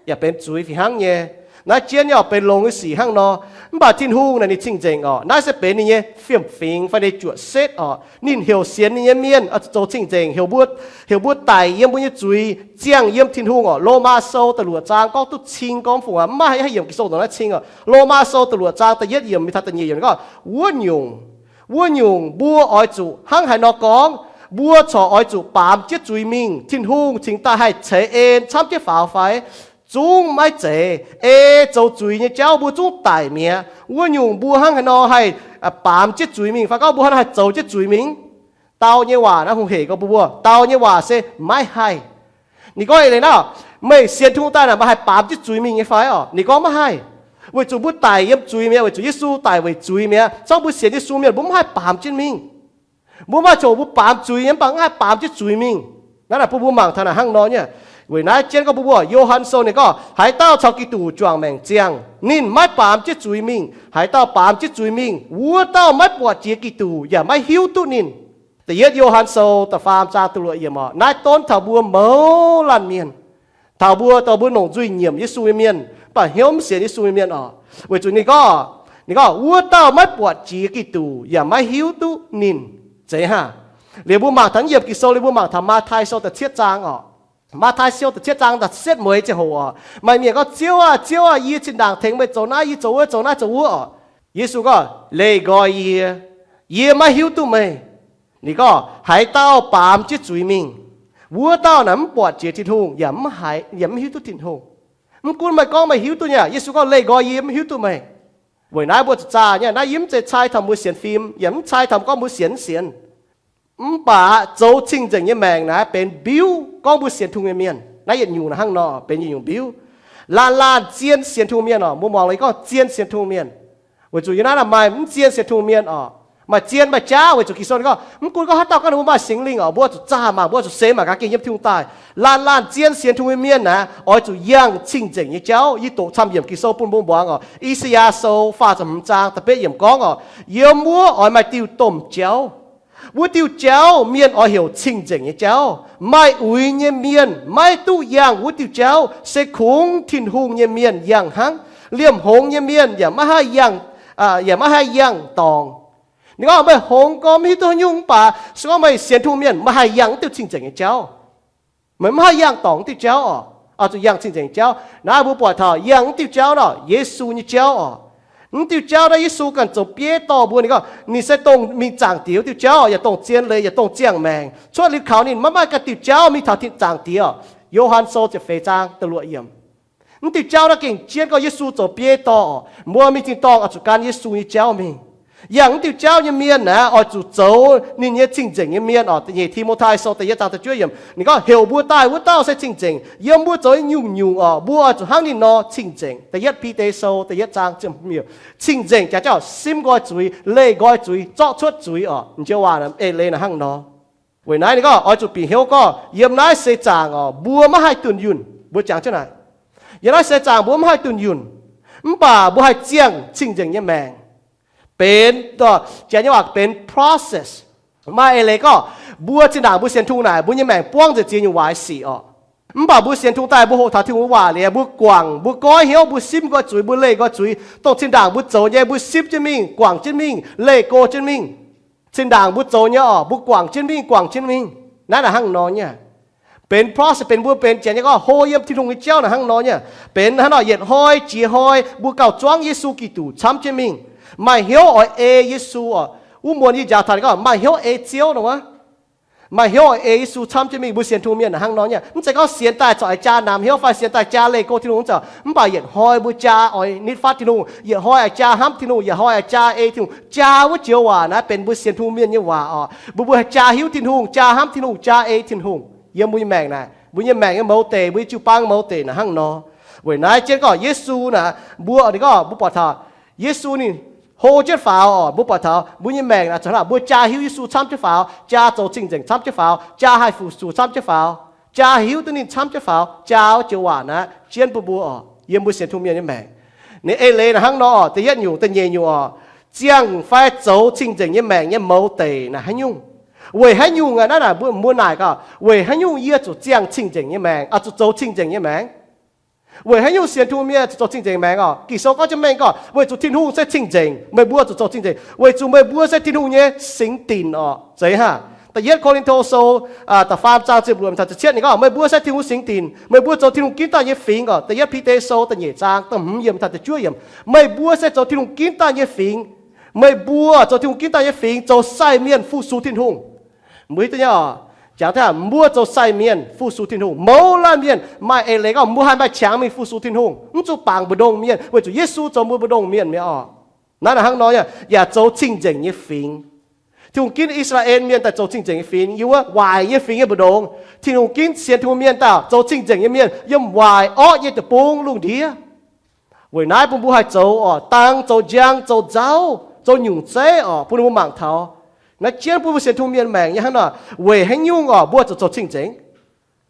yaac benx zuiz fih hnangv nyei. Naaiv jienv nyei oc benx longx nyei sic hnangv nor. Mv baac Tin-Hungh naaic ninh cing-nzengc oc. Naaiv se benx ninh nyei fiem-fingx fai ninh nyei juoqc setv oc. Ninh heuc sienx ninh nyei mienh oix zuqc zoux cing-nzengc, heuc mbuo, heuc mbuo daic yiem mbuo nyei zuiz, ziangh yiem Tin-Hungh oc. Lomaa Sou da'luoqc zaang gorngv duqv cing gorngv fungc aqv, mv maaih haaix yiemc Ging-Sou dongh naaiv cing oc. Lomaa Sou da'luoqc zaang da'yietv yiemc mingh taux da'nyeic yiemc gorngv, wuov nyungc, wuov nyungc mbuo oix zuqc hnangv haaix nor gorngv, mbuo corc oix zuqc baamz jienv zuiz mingh. Tin-Hungh cingx daaih haih ceix en camv jienv faaux fai? Zungv maiv zeiz. Ei zoux zuiz nyei jauv mbuo zungv daic mi'aqv. Wuov nyungc mbuo hnangv haaix nor haih baamz jienv zuiz mingh fai gorngv mbuo hnangv haaix zoux jienv zuiz mingh? Dau nyei waac naaiv hungh hec gorngv mbuo mbuo, dau nyei waac se maiv haih. Ninh gorngv eix leiz naaiv, meih sienx Tin-Hungh daaih naaic meih haih baamz jienv zuiz mingh nyei fai oc? Ninh gorngv maiv haih. Weic zuqc mbuo daic yiem zuiz mi'aqv, weic zuqc Yesu daic weic zuiz mi'aqv. Zorqv mbuo sienx Yesu mienh mbuo mv haih baamz jienv mingh. Mbuo maaih ziangh hoc mbuo baamz zuiz nyei mv baac mv haih baamz jienv zuiz mingh. Naaiv naaic bun mbuo mangc taux naaic hnangv nor nyei. Weic naaiv jienv gorngv mbuo mbuo, Yo^han Sou ninh gorngv haaix dauh caux Giduc juangc maengc ziangh, ninh maiv baamz jienv zuiz mingh. Haaix dauh baamz jienv zuiz mingh, wuov dauh maiv buatc jiex Giduc yaac maiv hiuv duqv ninh. Da'yietv Yo^han Sou da'faam zaang da'luoqc yiemc oc. Naaiv donv taux mbuo mouz laanh mienh, taux mbuo, taux mbuo longc nzuih nyiemc Yesu nyei mienh, mv baac hnyouv mv sienx Yesu nyei mienh oc. Weic zuqc ninh gorngv, ninh gorngv, wuov dauh maiv buatc jiex Giduc yaac maiv hiuv duqv ninh. Zeiz hnangv. Liuz mbuo mangc taux yiemc Ging-Sou, liuz mbuo mangc taux Matv^taai Sou da'cietv zaang oc. Matv^taai Sou da'cietv zaang da'cietv mueiz ziangh hoc oc, maaih mienh gorngv, Ziouv aah! Ziouv aah! Yie zinh ndaangc tengx meih zoux naaiv, yie zoux wuov, zoux naaiv zoux wuov oc. Yesu gorngv, Leih nqoi yie. Yie maiv hiuv duqv meih. Ninh gorngv, Haaix dauh baamz jienv zuiz mingh, wuov dauh naaic mv buatc jiex Tin-Hungh yaac mv hiuv duqv Tin-Hungh. Mv gunv meih gorngv meih hiuv duqv nyei, Yesu gorngv, Leih nqoi yie, mv hiuv duqv meih. Weic naaiv mbuo zuqc zaah nyei. Naaiv yie mv zeiz cai taux mbuo sienx fim, yaac mv cai taux gorngv mbuo sienx mv sienx. Mv baac zoux cing-nzengc nyei maengc naaiv benx mbiuv gorngv mbuo sienx Tin-Hungh nyei mienh. Naaiv yietc nyungc hnangv nor benx yietc nyungc mbiuv. Laanh laanh zien sienx Tin-Hungh mienh oc, mbuo muangx lorqc, yie gorngv zien sienx Tin-Hungh mienh. Weic zuqc yie naaiv maaih mv zien sienx Tin-Hungh mienh oc. Maaih zien maaih jaav, weic zuqc Ging-Sou ninh gorngv, mv gunv gorngv haaix dauh gorngv ninh mbuo maaih Singx Lingh oc, mbuo zuqc zaah mangc, mbuo zuqc seix mangc gaax gengh yiem Tin-Hungh daaih. Laanh laanh zien sienx Tin-Hungh nyei mienh naaiv oix zuqc yangh cing-nzengc nyei jauv. Yie doqc camv yiemc Ging-Sou bun mbuo muangx oc. I^saa^yaa Sou faah ziepc hmz zaang da'betv yiemc gorngv oc, yiem wuov oix maaih diuh domh jauv. Wuov diuh jauv mienh oix heuc cing-nzengc nyei jauv. Maaih uix nyei mienh maiv duqv yangh wuov diuh jauv, se kungx Tin-Hungh nyei mienh yangh hnangv. Liemh hngongx nyei mienh yaac maiv haih yangh, yaac maiv haih yangh dorngc. Ninh gorngv meih hngongx gorngv mv hiuv duqv haaix nyungc, mv baac se gorngv meih sienx Tin-Hungh mienh, meih haih yangh wuov diuh cing-nzengc nyei jauv. Meih maiv haih yangh dorngc wuov diuh jauv oc. Oix zuqc yangh cing-nzengc jauv. Naaiv mbuo buatc taux yangh wuov diuh jauv nor, Yesu nyei jauv oc. Wuov diuh jauv naaiv Yesu ganh zoux bieiv dorh mbuo. Ninh gorngv ninh se dongh mingh Zaangc Diex wuov diuh jauv, yaac dongh zien leiz, yaac dongh ziangh maengc. Cuotv liuz kaux ninh maiv maaih ganh diuh jauv mingh taux tin Zaangc Diex oc. Yo^han Sou ziepc feix zaang da'luoqc yiemc. Wuov diuh jauv naaiv gengh jienv gorngv Yesu zoux bieiv dorh oc. Mbuo mingh tin-dorngh oix zuqc gan Yesu nyei jauv mingh. Yangh wuov diuh jauv nyei mienh naaiv oix zuqc zoux ninh nyei cing-nzengc nyei mienh oc. Da'nyeic Ti^mo^tai Sou da'yietv zaang da'juov yiemc ninh gorngv heuc mbuo daaih wuov dauh se cing-nzengc. Yiem mbuo zoux nyungc-nyungc oc, mbuo oix zuqc hnangv ninh nor cing-nzengc. Da'yietv Bide Sou da'yietv zaang ziepc hmz yiemc. Cing-nzengc jaax jauv simv nqoi zuiz, leih nqoi zuiz, zorqv cuotv zuiz oc. Njoux waac eix leiz naaic hnangv nor. Weic naaiv ninh gorngv oix zuqc bieqc hnyouv gorngv yiem naaiv seix zaangc oc, mbuo maiv haih dunh yunh. Mbuo jangx jienv naaic, yiem naaiv seix zaangc mbuo maiv haih dunh yunh, mv baac mbuo haih ziangh cing-nzengc nyei maengc. Benx, janx nyei waac benx process. Maaih eix leiz gorngv mbuo zinh ndaangc mbuo sienx Tin-Hungh naaic, mbuo nyei maengc buangv nzengc ziex nyungc waaic sic oc. Mv baac mbuo sienx Tin-Hungh daaih, mbuo hoqc taux Tin-Hungh nyei waac liuz, mbuo guangc, mbuo goiv hnyouv, mbuo simv nqoi zuiz, mbuo leih nqoi zuiz, dongh zinh ndaangc mbuo zoux nyei, mbuo simv jienv mingh, guangc jienv mingh, leih go jienv mingh. Zinh ndaangc mbuo zoux nyei oc, mbuo guangc jienv mingh, guangc jienv mingh. Naaiv naaic hnangv nor nyei. Benx process, benx mbuo benx janx nyei gorngv hlo yiem Tin-Hungh nyei jauv naaic hnangv nor nyei. Benx hnangv nor yietc hnoi jiex hnoi mbuo gauh zuangv Yesu Giduc camv jienv mingh. Maaih hnyouv oix ei Yesu oc. Wuov muonz yie njaaux taux ninh gorngv maaih hnyouv ei Ziouv nor wuov. Maaih hnyouv oix ei Yesu camv jienv mingh. Mbuo sienx Tin-Hungh mienh naaic hnangv nor nyei. Mv zeiz gorngv sienx daaih corc oix jaa namx hnyouv fai sienx daaih jaa leih go Tin-Hungh, mv baac yietc hnoi mbuo jaa oix nitv fatv Tin-Hungh, yietc hnoi oix jaa hnamv Tin-Hungh, yietc hnoi oix jaa ei Tin-Hungh. Jaa wuov joux waac naaiv benx mbuo sienx Tin-Hungh mienh nyei waac oc. Mbuo, mbuo haih jaa hiuv Tin-Hungh, jaa hnamv Tin-Hungh, jaa ei Tin-Hungh yiem mbuo nyei maengc naaic, mbuo nyei maengc nyei mouz deic, mbuo nyei jiu-baang mouz deic naaic hnangv nor. Weic naaiv jienv gorngv Yesu naaic, mbuo, ninh gorngv mbuo buatc taux Yesu ninh hlo jienv faaux oc. Mbuo buatc taux mbuo nyei maengc naaic, mbuo jaa hiuv Yesu camv jienv faaux, jaa zoux cing-nzengc camv jienv faaux, jaa haih fu-sux camv jienv faaux, jaa hiuv duqv ninh camv jienv faaux, jaa wuov joux waac naaiv jienv bun mbuo oc, yiem mbuo sienx Tin-Hungh mienh nyei maengc. Ninh eix leiz naaic hnangv nor oc, da'yietv nyungc, da'nyeic nyungc oc, ziangh fai zoux cing-nzengc nyei maengc nyei mouz deic naaic haaix nyungc? Weic haaix nyungc aqv? Naaiv naaic mbuo, mbuo naaic gaax, weic haaix nyungc yie zuqc ziangh cing-nzengc nyei maengc, oix zuqc zoux cing-nzengc nyei maengc? Weic haaix nyungc sienx Tin-Hungh mienh zuqc zoux cing-nzengc maengc oc? Ging-Sou gorngv jienv mengh gorngv, weic zuqc Tin-Hungh se cing-nzengc, meih mbuo zuqc zoux cing-nzengc, weic zuqc meih mbuo se Tin-Hungh nyei singx dinc oc. Zeiz hnangv. Da'yietv Ko^lin^to Sou, aa, da'faam zaang ziepc luoqc taux ziepc cietv ninh gorngv, meih mbuo se Tin-Hungh singx dinc, meih mbuo zoux Tin-Hungh ginv daaih nyei fingx oc. Da'yietv Bide Sou da'nyeic zaang da'hmz yiemc taux da'juov yiemc, meih mbuo se zoux Tin-Hungh ginv daaih nyei fingx. Meih mbuo zoux Tin-Hungh ginv daaih nyei fingx, zoux sai mienh fu-sux Tin-Hungh. Mbuo hiuv duqv nyei oc. Jangx taux mbuo zoux sai mienh fu-sux Tin-Hungh, mouz laanh mienh maaih eix leiz gorngv mbuo haih maaih qangx mingh fu-sux Tin-Hungh, mv zuqc bangc mbu'ndongx mienh, weic zuqc Yesu zoux mbuo mbu'ndongx mienh mi'aqv oc. Naaiv naaic hnangv nor, yaac zoux cing-nzengc nyei fingx. Tin-Hungh ginv I^saa^laa^en Mienh daaih zoux cing-nzengc nyei fingx, yiem wuov waaic nyei fingx nyei mbu'ndongx. Tin-Hungh ginv sienx Tin-Hungh mienh daaih zoux cing-nzengc nyei mienh, yiem waaic orqv nyei deic-bung lungh ndiev. Weic naaiv bun mbuo haih zoux oc, dang zoux njang, zoux nzauv, zoux nyungc zeiv oc, bun mbuo mangc taux. Naaiv jienv bun mbuo sienx Tin-Hungh mienh maengc nyei hnangv nor, weic haaix nyungc oc mbuo zuqc zoux cing-nzengc?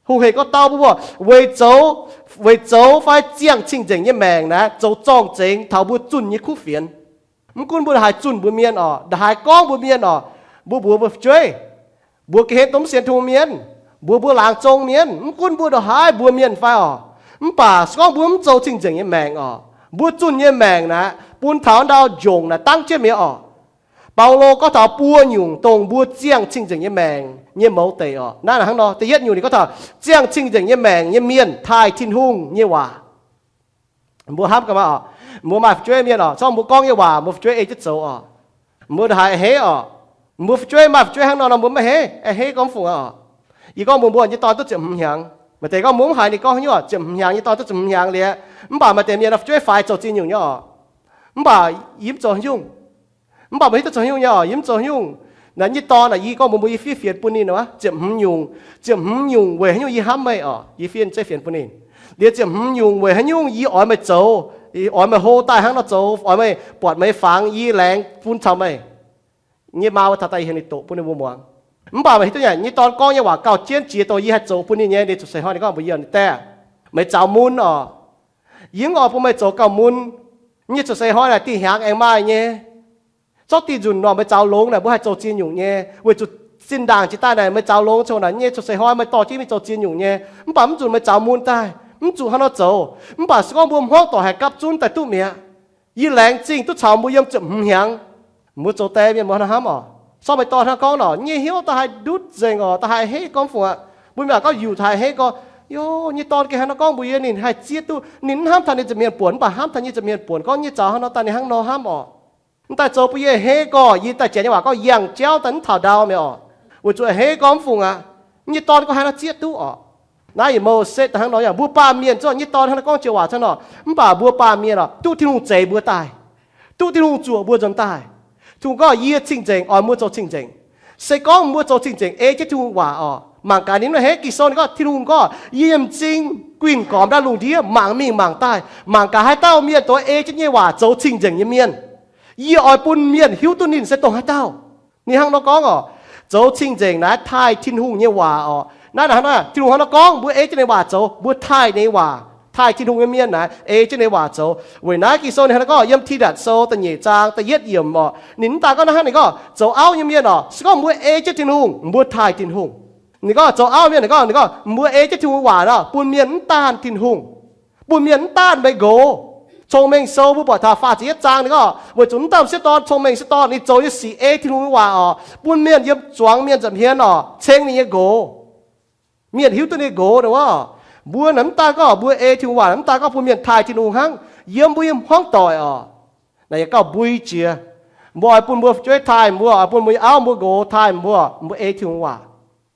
Hungh heic gorngv dau mbuo, weic zoux, weic zoux fai ziangh cing-nzengc nyei maengc naaiv, zoux zorng-zengx taux mbuo zunh nyei kuv fienx. Mv gunv mbuo ndongc haaix zunh mbuo mienh oc, ndongc haaix gorngv mbuo mienh oc, mbuo mbuox mbuo fu'jueiv, mbuox ga'hlen dongh mv sienx Tin-Hungh mienh, mbuox mbuo laangz zong mienh, mv gunv mbuo ndongc haaix mbuox mienh fai oc, mv baac se gorngv mbuo mv zoux cing-nzengc nyei maengc oc, mbuo zunh nyei maengc naaiv bun taux ndau njongc naaiv dangv jienv mi'aqv oc. Baulo gorngv taux buo nyungc dongh mbuo ziangh cing-nzengc nyei maengc nyei mouz deic oc. Naaiv hnangv nor, da'yietv nyungc ninh gorngv taux ziangh cing-nzengc nyei maengc nyei mienh taaih Tin-Hungh nyei waac. Mbuo hnamv gaax maah oc, mbuo maaih fu'jueiv mienh oc, zorqv mbuo gorngv nyei waac mbuo fu'jueiv ei jienv zoux oc. Mbuo ndongc haaix a'hneiv oc. Mbuo fu'jueiv maaih fu'jueiv hnangv nor nor mbuo maiv a'hneiv, a'hneiv gorngv fungc oc. Yie gorngv mbuox mbuo, yie nyei dorn duqv ziepc hmz hnyangx. Maaih deix gorngv mbuo mv haiz ninh gorngv haaix nyungc oc, ziepc hmz hnyangx nyei dorn duqv ziepc hmz hnyangx liuz, mv baac maaih deix mienh fu'jueiv faix zoux ziex nyungc nyei oc. Mv baac yie mv zoux haaix nyungc. Mv baac meih hiuv duqv zoux haaix nyungc nyei oc, yie mv zoux haaix nyungc. Naaiv nyei dorn naaic, yie gorngv mbuox mbuo yie fiev fienx bun ninh aqv, ziepc hmz nyungc, ziepc hmz nyungc weic haiz nyungc yie hnamv meih oc, yie fiev zeiv fienx bun ninh. Liuz ziepc hmz nyungc weic haiz nyungc yie oix meih zoux, oix meih hlo daaih hnangv nor zoux, oix meih buatc meih fangx yie laengz bun caux meih. Nyei maa taux daaih yie heuc ninh doqc bun ninh mbuo muangx. Mv baac meih hiuv duqv nyei, nyei dorn gorngv nyei waac gauh jienv jiex dongh yie haih zoux bun ninh nyei. Ninh cuotv seix hnoi ninh gorngv mbuox yie, ninh daah, meih zaux mun oc. Yie mv oix bun meih zoux gauh mun. Nyei cuotv seix hnoi naaic dih hnyangx aengx maaih nyei. Zorqv dih nzunc nor meih zaux longx naaic mbuo haih zoux ziex nyungc nyei. Weic zuqc zinh ndaangc jiex daaih naaic meih zaux longx coc naaic nyei cuotv seix hnoi meih dorh jienv mingh zoux ziex nyungc nyei. Mv baac mv nzunc meih zaux mun daaih, mv zuqc hnangv nor zoux. Mv baac se gorngv mbuo hmuangv doic haih gapv zunv daaih duqv mi'aqv. Yie laengz zingh duqv caux mbuo yiem ziepc hmz hnyangx. Mbuo zoux die mienh mbuo hnangv hnamv oc. Sorng meih dorh hnangv gorngv nor, nyei hnyouv da'haaix ndutv nzengc oc, da'haaix heiv gormx fungc aqv. Mbuo mv baac gorngv youth haih hei gorx, Yo, nyei dorn gengh hnangv nor gorngv mbuox yie, ninh haih zieqv duqv, ninh mv hnamv taux ninh za'hmien buonc, mv baac hnamv taux nyei za'hmien buonc, gorngv nyei zaux hnangv nor daaih ninh hnangv nor hnamv orqc. Mv daaih zoux bun yie hei gorx, yie daaih janx nyei waac gorngv yangh jauv daaih mv taux ndau mi'aqv orqc. Weic zuqc hei gorx mv fungc aqv. Nyei dorn gorngv hnangv nor zieqv duqv orqc. Naaiv yie mouz setv daaih hnangv nor yaac mbuo baamh mienh zorqv nyei dorn hnangv nor gorngv joux waac hnangv nor, mv baac mbuo baamh mienh orqc, duqv Tin-Hungh zeix mbuo daaih, duqv Tin-Hungh zuoqc mbuo nzuonx daaih. Tin-Hungh gorngv, Yie cing-nzengc, oix mbuo zoux cing-nzengc. Se gorngv mbuo zoux cing-nzengc ei jienv Tin-Hungh waac orqc, mangc gaax ninh mv hneiv Ging-Sou ninh gorngv, Tin-Hungh gorngv, Yie nyei m'zing guinh gormx ndau lungh ndiev mangc mingh mangc daaih, mangc gaax haaix dauh mienh dongh ei jienv nyei waac zoux cing-nzengc nyei mienh. Yie oix bun mienh hiuv duqv ninh se dongh haaix dauh. Ninh hnangv nor gorngv orqc, zoux cing-nzengc naaiv taaih Tin-Hungh nyei waac orqc. Naaiv hnangv nor, Tin-Hungh hnangv nor gorngv mbuo ei jienv ninh waac zoux, mbuo taaih ninh waac. Taaih Tin-Hungh nyei mienh naaiv ei jienv ninh waac zoux. Weic naaiv Ging-Sou ninh hnangv nor gorngv yiem Tidatc Sou da'nyeic zaang da'yietv yiemc orqc, ninh mv daaih gorngv naaiv hnangv, ninh gorngv zoux auv nyei mienh orqc, se gorngv mbuo ei jienv Tin-Hungh, mbuo taaih Tin-Hungh. Ninh gorngv zoux auv mienh, ninh gorngv, ninh gorngv mbuo ei jienv Tin-Hungh waac nor, bun mienh mv daanh Tin-Hungh, bun mienh mv daanh meih nqox. Cong-Mengh Sou mbuo buatc taux faah ziepc yietv zaang ninh gorngv, weic zuqc mv daanh m'sieqv dorn, Cong-Mengh m'sieqv dorn, ninh zoux nyei sic ei Tin-Hungh nyei waac orqc, bun mienh yiem zuangx mienh nza'hmien orqc ceng ninh nyei nqox. Mienh hiuv duqv ninh nqox nor. Mbuo naaiv mv daaih gorngv mbuo ei Tin-Hungh waac, mv daaih gorngv bun mienh taaih Tin-Hungh hnangv. Yiem mbuo nyei hmuangv doic orqc, naaiv yaac gauh mbui jiex. Mbuo oix bun mbuo fu'jueiv taaih mbuo, oix bun mbuo nyei auv mbuo nqox taaih mbuo, mbuo ei Tin-Hungh waac.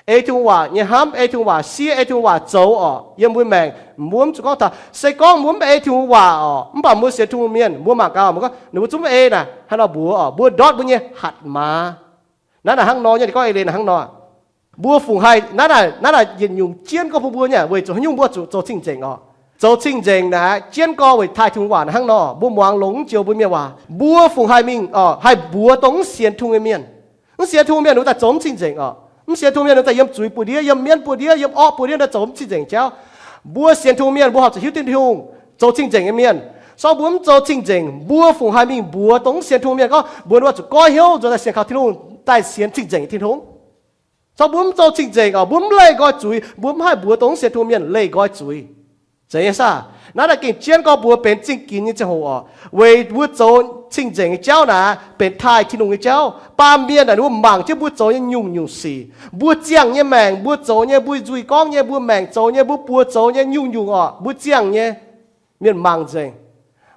Ei Tin-Hungh waac nyei hnamv, ei Tin-Hungh waac siev, ei Tin-Hungh waac zoux orqc, yiem mbuo maengc mbuo mv zuqc gorngv taux. Se gorngv mbuo mv ei Tin-Hungh waac orqc, mv baac mbuo sienx Tin-Hungh mienh, mbuo mangc gaax mbuo gorngv ninh mbuo zungv mv ei naaic, hnangv nor mbuox orqc, mbuo ndortv mbuo nyei hatc maaz. Naaiv naaic hnangv nor nyei, ninh gorngv ei leiz naaic hnangv nor. Mbuo fungc haih naaiv naaic, naaiv naaic yietc nyungc jienv gorngv bun mbuo nyei, weic zuqc haaix nyungc mbuo zuqc zoux cing-nzengc orqc. Zoux cing-nzengc naaic jienv gorngv weic taaih Tin-Hungh waac naaic hnangv nor, mbuo muangx longx joux mbuo mienh waac. Mbuo fungc haih mingh orqc, haih mbuox dongh mv sienx Tin-Hungh nyei mienh. Mv sienx Tin-Hungh mienh ninh mbuo daaih zoux mv cing-nzengc orqc. Mv sienx Tin-Hungh mienh ninh mbuo daaih yiem zuiz buoz-ndiev, yiem mienv buoz-ndiev, yiem orqv buoz-ndiev daaih zoux mv cing-nzengc jauv. Mbuo sienx Tin-Hungh mienh mbuo horpc zuqc hiuv duqv Tin-Hungh, zoux cing-nzengc nyei mienh. Se gorngv mbuo mv zoux cing-nzengc, mbuo fungc haih mingh mbuox dongh mv sienx Tin-Hungh mienh gorngv mbuo ninh mbuo zuqc goiv hnyouv nzuonx daaih sienx kaux Tin-Hungh, daaih sienx cing-nzengc Tin-Hungh. Se gorngv mbuo mv zoux cing-nzengc orqc, mbuo mv leih nqoi zuiz, mbuo mv haih mbuox dongh mv sienx Tin-Hungh mienh leih nqoi zuiz. Zeiz nyei saah? Naaiv naaic gengh jienv gorngv mbuo benx zingh ginx nyei ziangh hoc orqc, weic mbuo zoux cing-nzengc nyei jauv naaic benx taaih Tin-Hungh nyei jauv. Baamh mienh naaic ninh mbuo mangc jienv mbuo zoux nyei nyungc-nyungc sic, mbuo ziangh nyei maengc, mbuo zoux nyei, mbuo nzuih gorngv nyei, mbuo maengc zoux nyei, mbuo buoz zoux nyei nyungc-nyungc orqc, mbuo ziangh nyei. Mienh mangc nzengc.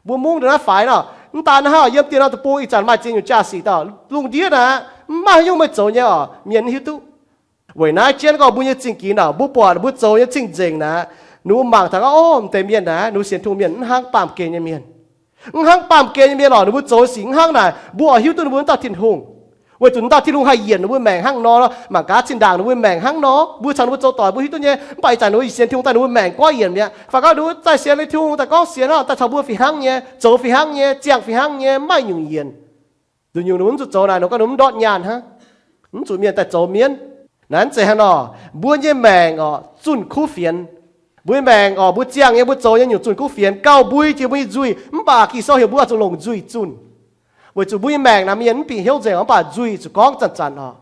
Mbuo mungv ndongc naaiv faix nor, mv daan hnangv yiem dien norm deic-bung ih zanc maaih ziex nyungc jaa-sic dauh lungh ndiev naaic, mv maaih haaix nyungc meih zoux nyei orqc, mienh mv hiuv duqv. Weic naaiv jienv gorngv mbuo nyei zingh ginx orqc, mbuo buatc mbuo zoux nyei cing-nzengc naaic, ninh mbuo mangc taux gorngv, o, deix mienh naaic, ninh mbuo sienx Tin-Hungh mienh mv hnangv baamh gen nyei mienh. Mv hnangv baamh gen nyei mienh orqc, ninh mbuo zoux sic mv hnangv naaic, mbuo oix hiuv duqv ninh mbuo wuov dauh Tin-Hungh. Weic zuqc wuov dauh Tin-Hungh haih yienc ninh mbuo maengc hnangv nor, mangc gaax zinh ndaangc ninh mbuo maengc hnangv nor, mbuo caux ninh mbuo zoux doic mbuo hiuv duqv nyei. Mv baac ih zanc ninh mbuo sienx Tin-Hungh daaih ninh mbuo maengc goiv yienc mi'aqv. Fai gorngv ninh mbuo daaih sienx liuz Tin-Hungh daaih gorngv sienx orqc, daaih caux mbuo fih hnangv nyei, zoux fih hnangv nyei, ziangh fih hnangv nyei, mv maaih nyungc yienc. Nzunc nyungc ninh mbuo mv zuqc zoux naaic, ninh mbuo ganh mv ndortv nyaanh hnangv. Mv zuqc mienh daaih zoux mienv. Naaiv zeiz hnangv nor, mbuo nyei maengc orqc, zunh kuv fienx. Mbuo nyei maengc orqc, mbuo ziangh nyei, mbuo zoux nyei nyungc zunh kuv fienx, gauh mbui jiex mbuo nyei nzuih. Mv baac Ging-Sou heuc mbuo zuqc longc nzuih zunh. Weic zuqc mbuo nyei maengc naaic mienh mv bieqc hnyouv nzengc, mv baac nzuih zuqc gorngv zanc-zanc orqc.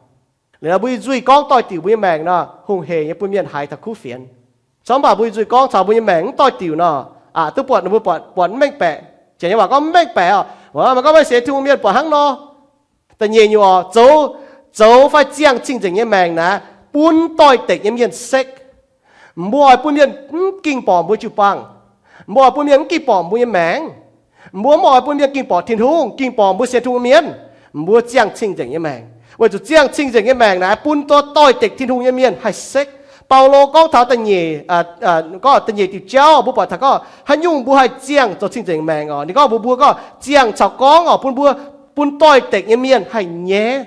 Liuz mbuo nyei nzuih gorngv doix-diuc mbuo nyei maengc nor, hungh heic nyei bun mienh haiz taux kuv fienx. Cangv mv baac mbuo nyei nzuih gorngv caux mbuo nyei maengc mv doix-diuc nor, aqc duqv buatc ninh mbuo buatc, buatc mv mengh baeqc. Janx nyei waac gorngv mv mengh baeqc orqc. Maaih gorngv meih sienx Tin-Hungh mienh buatc hnangv nor. Da'nyeic nyungc orqc, zoux, zoux fai ziangh cing-nzengc nyei maengc naaic, bun doix-dekc nyei mienh sekv. Mbuo oix bun mienh mv ging borqc mbuo jiu-baang. Mbuo oix bun mienh mv ging borqc mbuo nyei maengc. Mbuo mv oix bun mienh ging borqc Tin-Hungh, ging borqc mbuo sienx Tin-Hungh mienh. Mbuo ziangh cing-nzengc nyei maengc. Weic zuqc ziangh cing-nzengc nyei maengc naaic bun doix-dekc Tin-Hungh nyei mienh haih sekv. Baulo gorngv taux da'nyeic, gorngv da'nyeic diuc jauv mbuo buatc taux gorngv haaix nyungc mbuo haih ziangh zoux cing-nzengc maengc orqc. Ninh gorngv mbuox mbuo gorngv ziangh caux gorngv orqc, bun mbuo, bun doix-dekc nyei mienh haih nyaiv.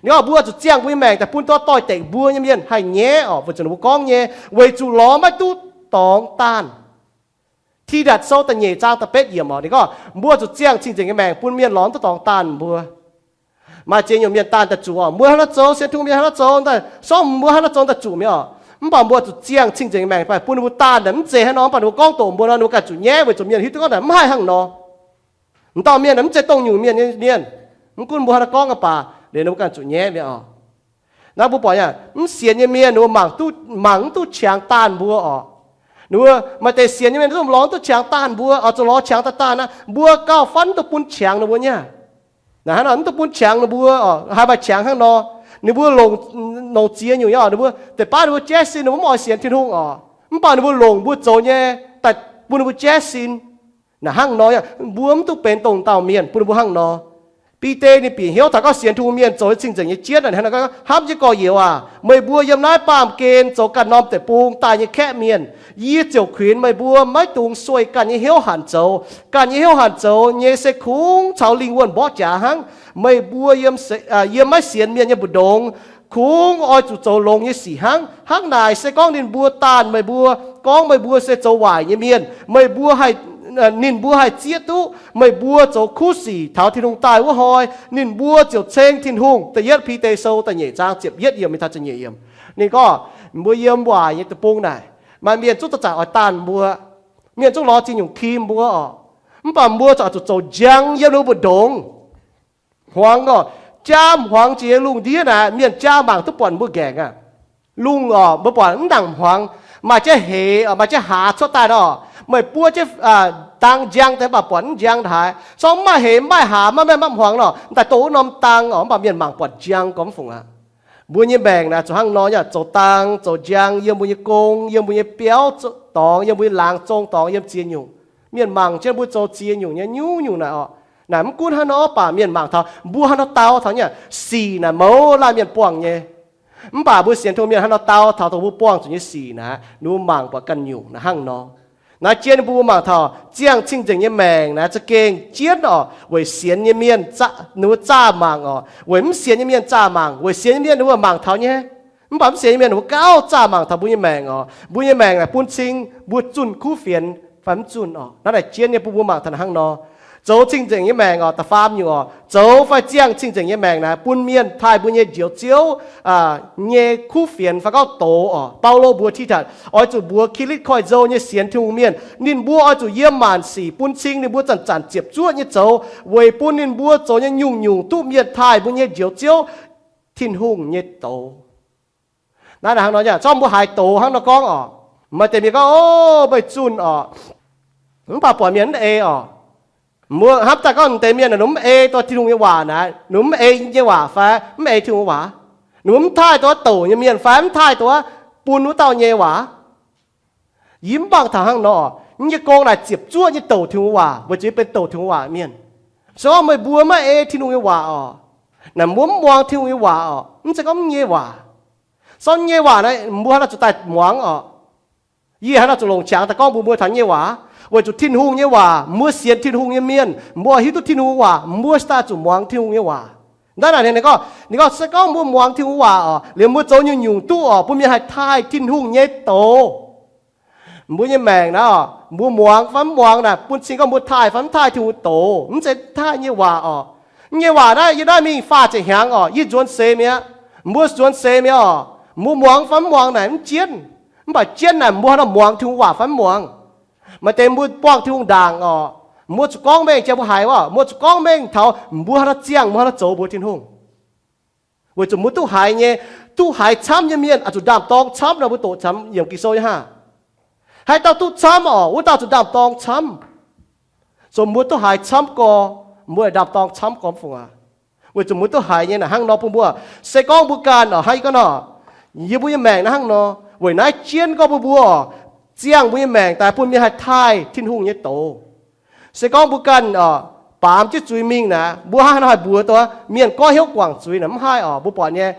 Ninh gorngv mbuo zuqc ziangh mbuo nyei maengc daaih bun doix-dekc mbuo nyei mienh haih nyaiv orqc, weic zuqc ninh mbuo gorngv nyei, weic zuqc lorz maiv duqv dorngx daanh. Tidatc Sou da'nyeic zaang da'betv yiemc orqc, ninh gorngv mbuo zuqc ziangh cing-nzengc nyei maengc bun mienh lorz maiv duqv dorngx daanh mbuo. Maaih ziex nyungc mienh daanh daaih zuqc orqc, mbuo hnangv naaiv zoux, sienx Tin-Hungh mienh hnangv naaiv zoux, daaih sorng mbuo hnangv naaiv zoux daaih zuqc mi'aqv orqc. Mv baac mbuo zuqc ziangh cing-nzengc nyei maengc bun ninh mbuo daanh naaic mv zeiz hnangv nor, mv baac ninh mbuo gorngv doqc mbuo nor, ninh mbuo ganh zuqc nyaiv, weic zuqc mienh hiuv duqv gorngv naaic mv haih hnangv nor. M'dauh mienh naaic mv zeiz dongh nyungc mienh nyei mienh. Mv gunv mbuo hnangv naaiv gorngv aqv baac, liuz ninh mbuo ganh zuqc nyaiv mi'aqv orqc. Naaiv mbuo buatc nyei, mv sienx nyei mienh ninh mbuo mangc duqv, mangc mv duqv qangx daanh mbuo orqc. Ninh mbuo maaih deix sienx nyei mienh zungv lorz mv duqv qangx daanh mbuo orqc, zuqc lorz qangx daaih daanh aqv. Mbuo gauh fatv mv duqv bun qangx ninh mbuo nyei. Naaiv hnangv nor mv duqv bun qangx ninh mbuo orqc, haih maaih qangx hnangv nor. Ninh mbuo longc longc ziex nyungc nyei oc. Ninh mbuo deix baav ninh mbuo jaiv sin, ninh mbuo mv oix sienx Tin-Hungh oc. Mv baac ninh mbuo longc mbuo zoux nyei daaih bun ninh mbuo jaiv sin. Naaic hnangv nor, mbuo mv duqv benx dongh dauh mienh bun ninh mbuo hnangv nor. Bide ninh bieqc hnyouv taux gorngv sienx Tin-Hungh mienh zoux nyei cing-nzengc nyei jienv naaic hnangv nor gorngv, Hnamv jienv gorx-youz aac, meih mbuo yiem naaiv baamh gen zoux ganh norm deic-bung daaih nyei kaeqv mienh, yie ziouc kuinx meih mbuo maiv dungx sueih ganh nyei hnyouv hanc zoux. Ganh nyei hnyouv hanc zoux nyei se kungx caux lingh wuonh mborqv jaax hnangv. Meih mbuo yiem maiv sienx mienh nyei mbu'ndongx, kungx oix zuqc zoux longx nyei sic hnangv. Hnangv naaic se gorngv ninh mbuo daanh meih mbuo, gorngv meih mbuo se zoux waaic nyei mienh, meih mbuo, ninh mbuo haih zieqv duqv meih mbuo zoux kuv sic taux Tin-Hungh daaih wuov hnoi, ninh mbuo ziouc ceng Tin-Hungh. Da'yietv Bide Sou da'nyeic zaang ziepc yietv yiemc mingh taux ziepc nyeic yiemc. Ninh gorngv, mbuo yiem waaic nyei deic-bung naaic, maaih mienh zungv zanc-zanc oix daanh mbuo, mienh zungv lorz ziex nyungc kim mbuo oc. Mv baac mbuo zuqc, zuqc zoux njang yiem ninh mbu'ndongx. Hmuangx oc, jaa hmuangx jiex nyei lungh ndiev naaic, mienh jaa mangc duqv buatc mbuo nqaengc aqv. Lungh oc, mbuo buatc mv nangc hmuangx, maaih jienv heix, maaih jienv hlaax cuotv daaih nor, meih buov jienv dang njang deix mv baac buatc mv njang haaix. Zorqv mv maaih heix, mv maaih hlaax, maiv maaih, maiv hmuangx nor, daaih doqc wuov norm dang oc, mv baac mienh mangc buatc njang gormx fungc aqv. Mbuo nyei maengc naaic zuqc hnangv nor, zoux dang, zoux njang, yiem mbuo nyei gong, yiem mbuo nyei biauv dorngx, yiem mbuo nyei laangz zong dorngx, yiem ziex nyungc. Mienh mangc jienv mbuo zoux ziex nyungc nyei nyungc-nyungc naaic oc. Naaic mv gunv hnangv nor, mv baac mienh mangc taux mbuo hnangv nor dau taux nyei sic naaic mouz laanh mienh buangh nyei. Mv baac mbuo sienx Tin-Hungh mienh hnangv nor dau taux dongh mbuo buangh zuqc nyei sic naaic, ninh mbuo mangc buatc ganh nyungc naaic hnangv nor. Naaiv jienv mbuo mangc taux ziangh cing-nzengc nyei maengc naaic za'gengh jienv oc, weic sienx nyei mienh ninh mbuo zaah mangc oc, weic mv sienx nyei mienh zaah mangc. Weic sienx nyei mienh ninh mbuo mangc taux nyei, mv baac mv sienx nyei mienh ninh mbuo gauh zaah mangc taux mbuo nyei maengc oc. Mbuo nyei maengc naaic bun cing mbuo zunh kuv fienx fai mv zunh oc. Naaiv naaic jienv nyei bun mbuo mangc taux naaic hnangv nor. Zoux cing-nzengc nyei maengc oc, da'faam nyungc oc, zoux fai ziangh cing-nzengc nyei maengc naaic bun mienh taaih mbuo nyei Njoux Ziouv nyei kuv fienx fai gorngv doz oc. Baulo mbuox Tidatc oix zuqc mbuox Kilitv Koiv-Nzou nyei sienx Tin-Hungh mienh, ninh mbuo oix zuqc yiem maanc sic bun cing ninh mbuo zanc-zanc ziepc zuoqv nyei zoux, weic bun ninh mbuo zoux nyei nyungc-nyungc duqv mienh taaih mbuo nyei Njoux Ziouv, Tin-Hungh nyei doz. Naaiv hnangv nor, zorqv mbuo haiz doz hnangv nor gorngv oc, maaih deix mienh gorngv, O, meih zunh oc. Mv baac buatc mienh mv ei oc. Mbuo hnamv daaih gorngv deix mienh ninh mv ei dongh Tin-Hungh nyei waac naaic, ninh mv ei nyei waac fai mv ei Tin-Hungh nyei waac? Ninh mv taaih dongh douc nyei mienh fai mv taaih dongh bun wuov dauh nyei waac? Yie mv baac taux hnangv nor, yie nyei gong naaic ziepc zuoqv nyei douc Tin-Hungh waac, weic zuqc yie benx douc Tin-Hungh waac mienh. Se gorngv meih mbuo maiv ei Tin-Hungh nyei waac oc, naaic mbuo mv muangx Tin-Hungh nyei waac oc, mv zeiz gorngv mv nyei waac. Sorng nyei waac naaic mbuo hnangv naaic zuqc daaih muangx oc. Yie hnangv naaic zuqc longc qangx daaih gorngv mbuox mbuo taux nyei waac, weic zuqc Tin-Hungh nyei waac, mbuo sienx Tin-Hungh nyei mienh, mbuo hiuv duqv Tin-Hungh waac, mbuo daaih zuqc muangx Tin-Hungh nyei waac. Naaiv naaic ninh gorngv, ninh gorngv se gorngv mbuo muangx Tin-Hungh waac oc, liemh mbuo zoux nyungc-nyungc duqv oc, bun mienh haih taaih Tin-Hungh nyei doz. Mbuo nyei maengc naaiv oc, mbuo muangx fai mv muangx naaic bun cing gorngv mbuo taaih fai mv taaih Tin-Hungh doz, mv zeiz taaih nyei waac oc. Nyei waac naaiv yie naaiv mingh faah ziepc hnyangx oc, yie nzuonx seix mi'aqv. Mbuo nzuonx seix mi'aqv oc. Mbuo muangx fai mv muangx naaic mv jienv. Mv baac jienv naaic mbuo hnangv nor muangx Tin-Hungh waac fai mv muangx. Maaih deix mbuo buangh Tin-Hungh ndaangc oc, mbuo zuqc gorngv mengh jiex mbuo haiz oc, mbuo zuqc gorngv mengh taux mbuo hnangv nor ziangh, mbuo hnangv nor zoux mbuox Tin-Hungh. Weic zuqc mbuo duqv haiz nyei, duqv haiz camv nyei mienh oix zuqc ndaam-dorng camv nor, mbuo doqc camv yiemc Ging-Sou nyei haah. Haaix dauh duqv camv oc, wuov dauh zuqc ndaam-dorng camv. So mbuo duqv haiz camv gorx, mbuo ndaam-dorng camv gorx fungc aac. Weic zuqc mbuo duqv haiz nyei naaic hnangv nor bun mbuo, se gorngv mbuo ganh oc, hnangv yie gorngv nor, yie mbuo nyei maengc naaiv hnangv nor, weic naaiv jienv gorngv mbuo mbuo ziangh mbuo nyei maengc daaih bun mienh haih taaih Tin-Hungh nyei doz. Se gorngv mbuo ganh oc, baamz jienv zuiz mingh naaic, mbuo hnangv haaix nor haih mbuox dongh mienh goiv hnyouv guangc zuiz naaic? Mv haih oc. Mbuo buatc nyei,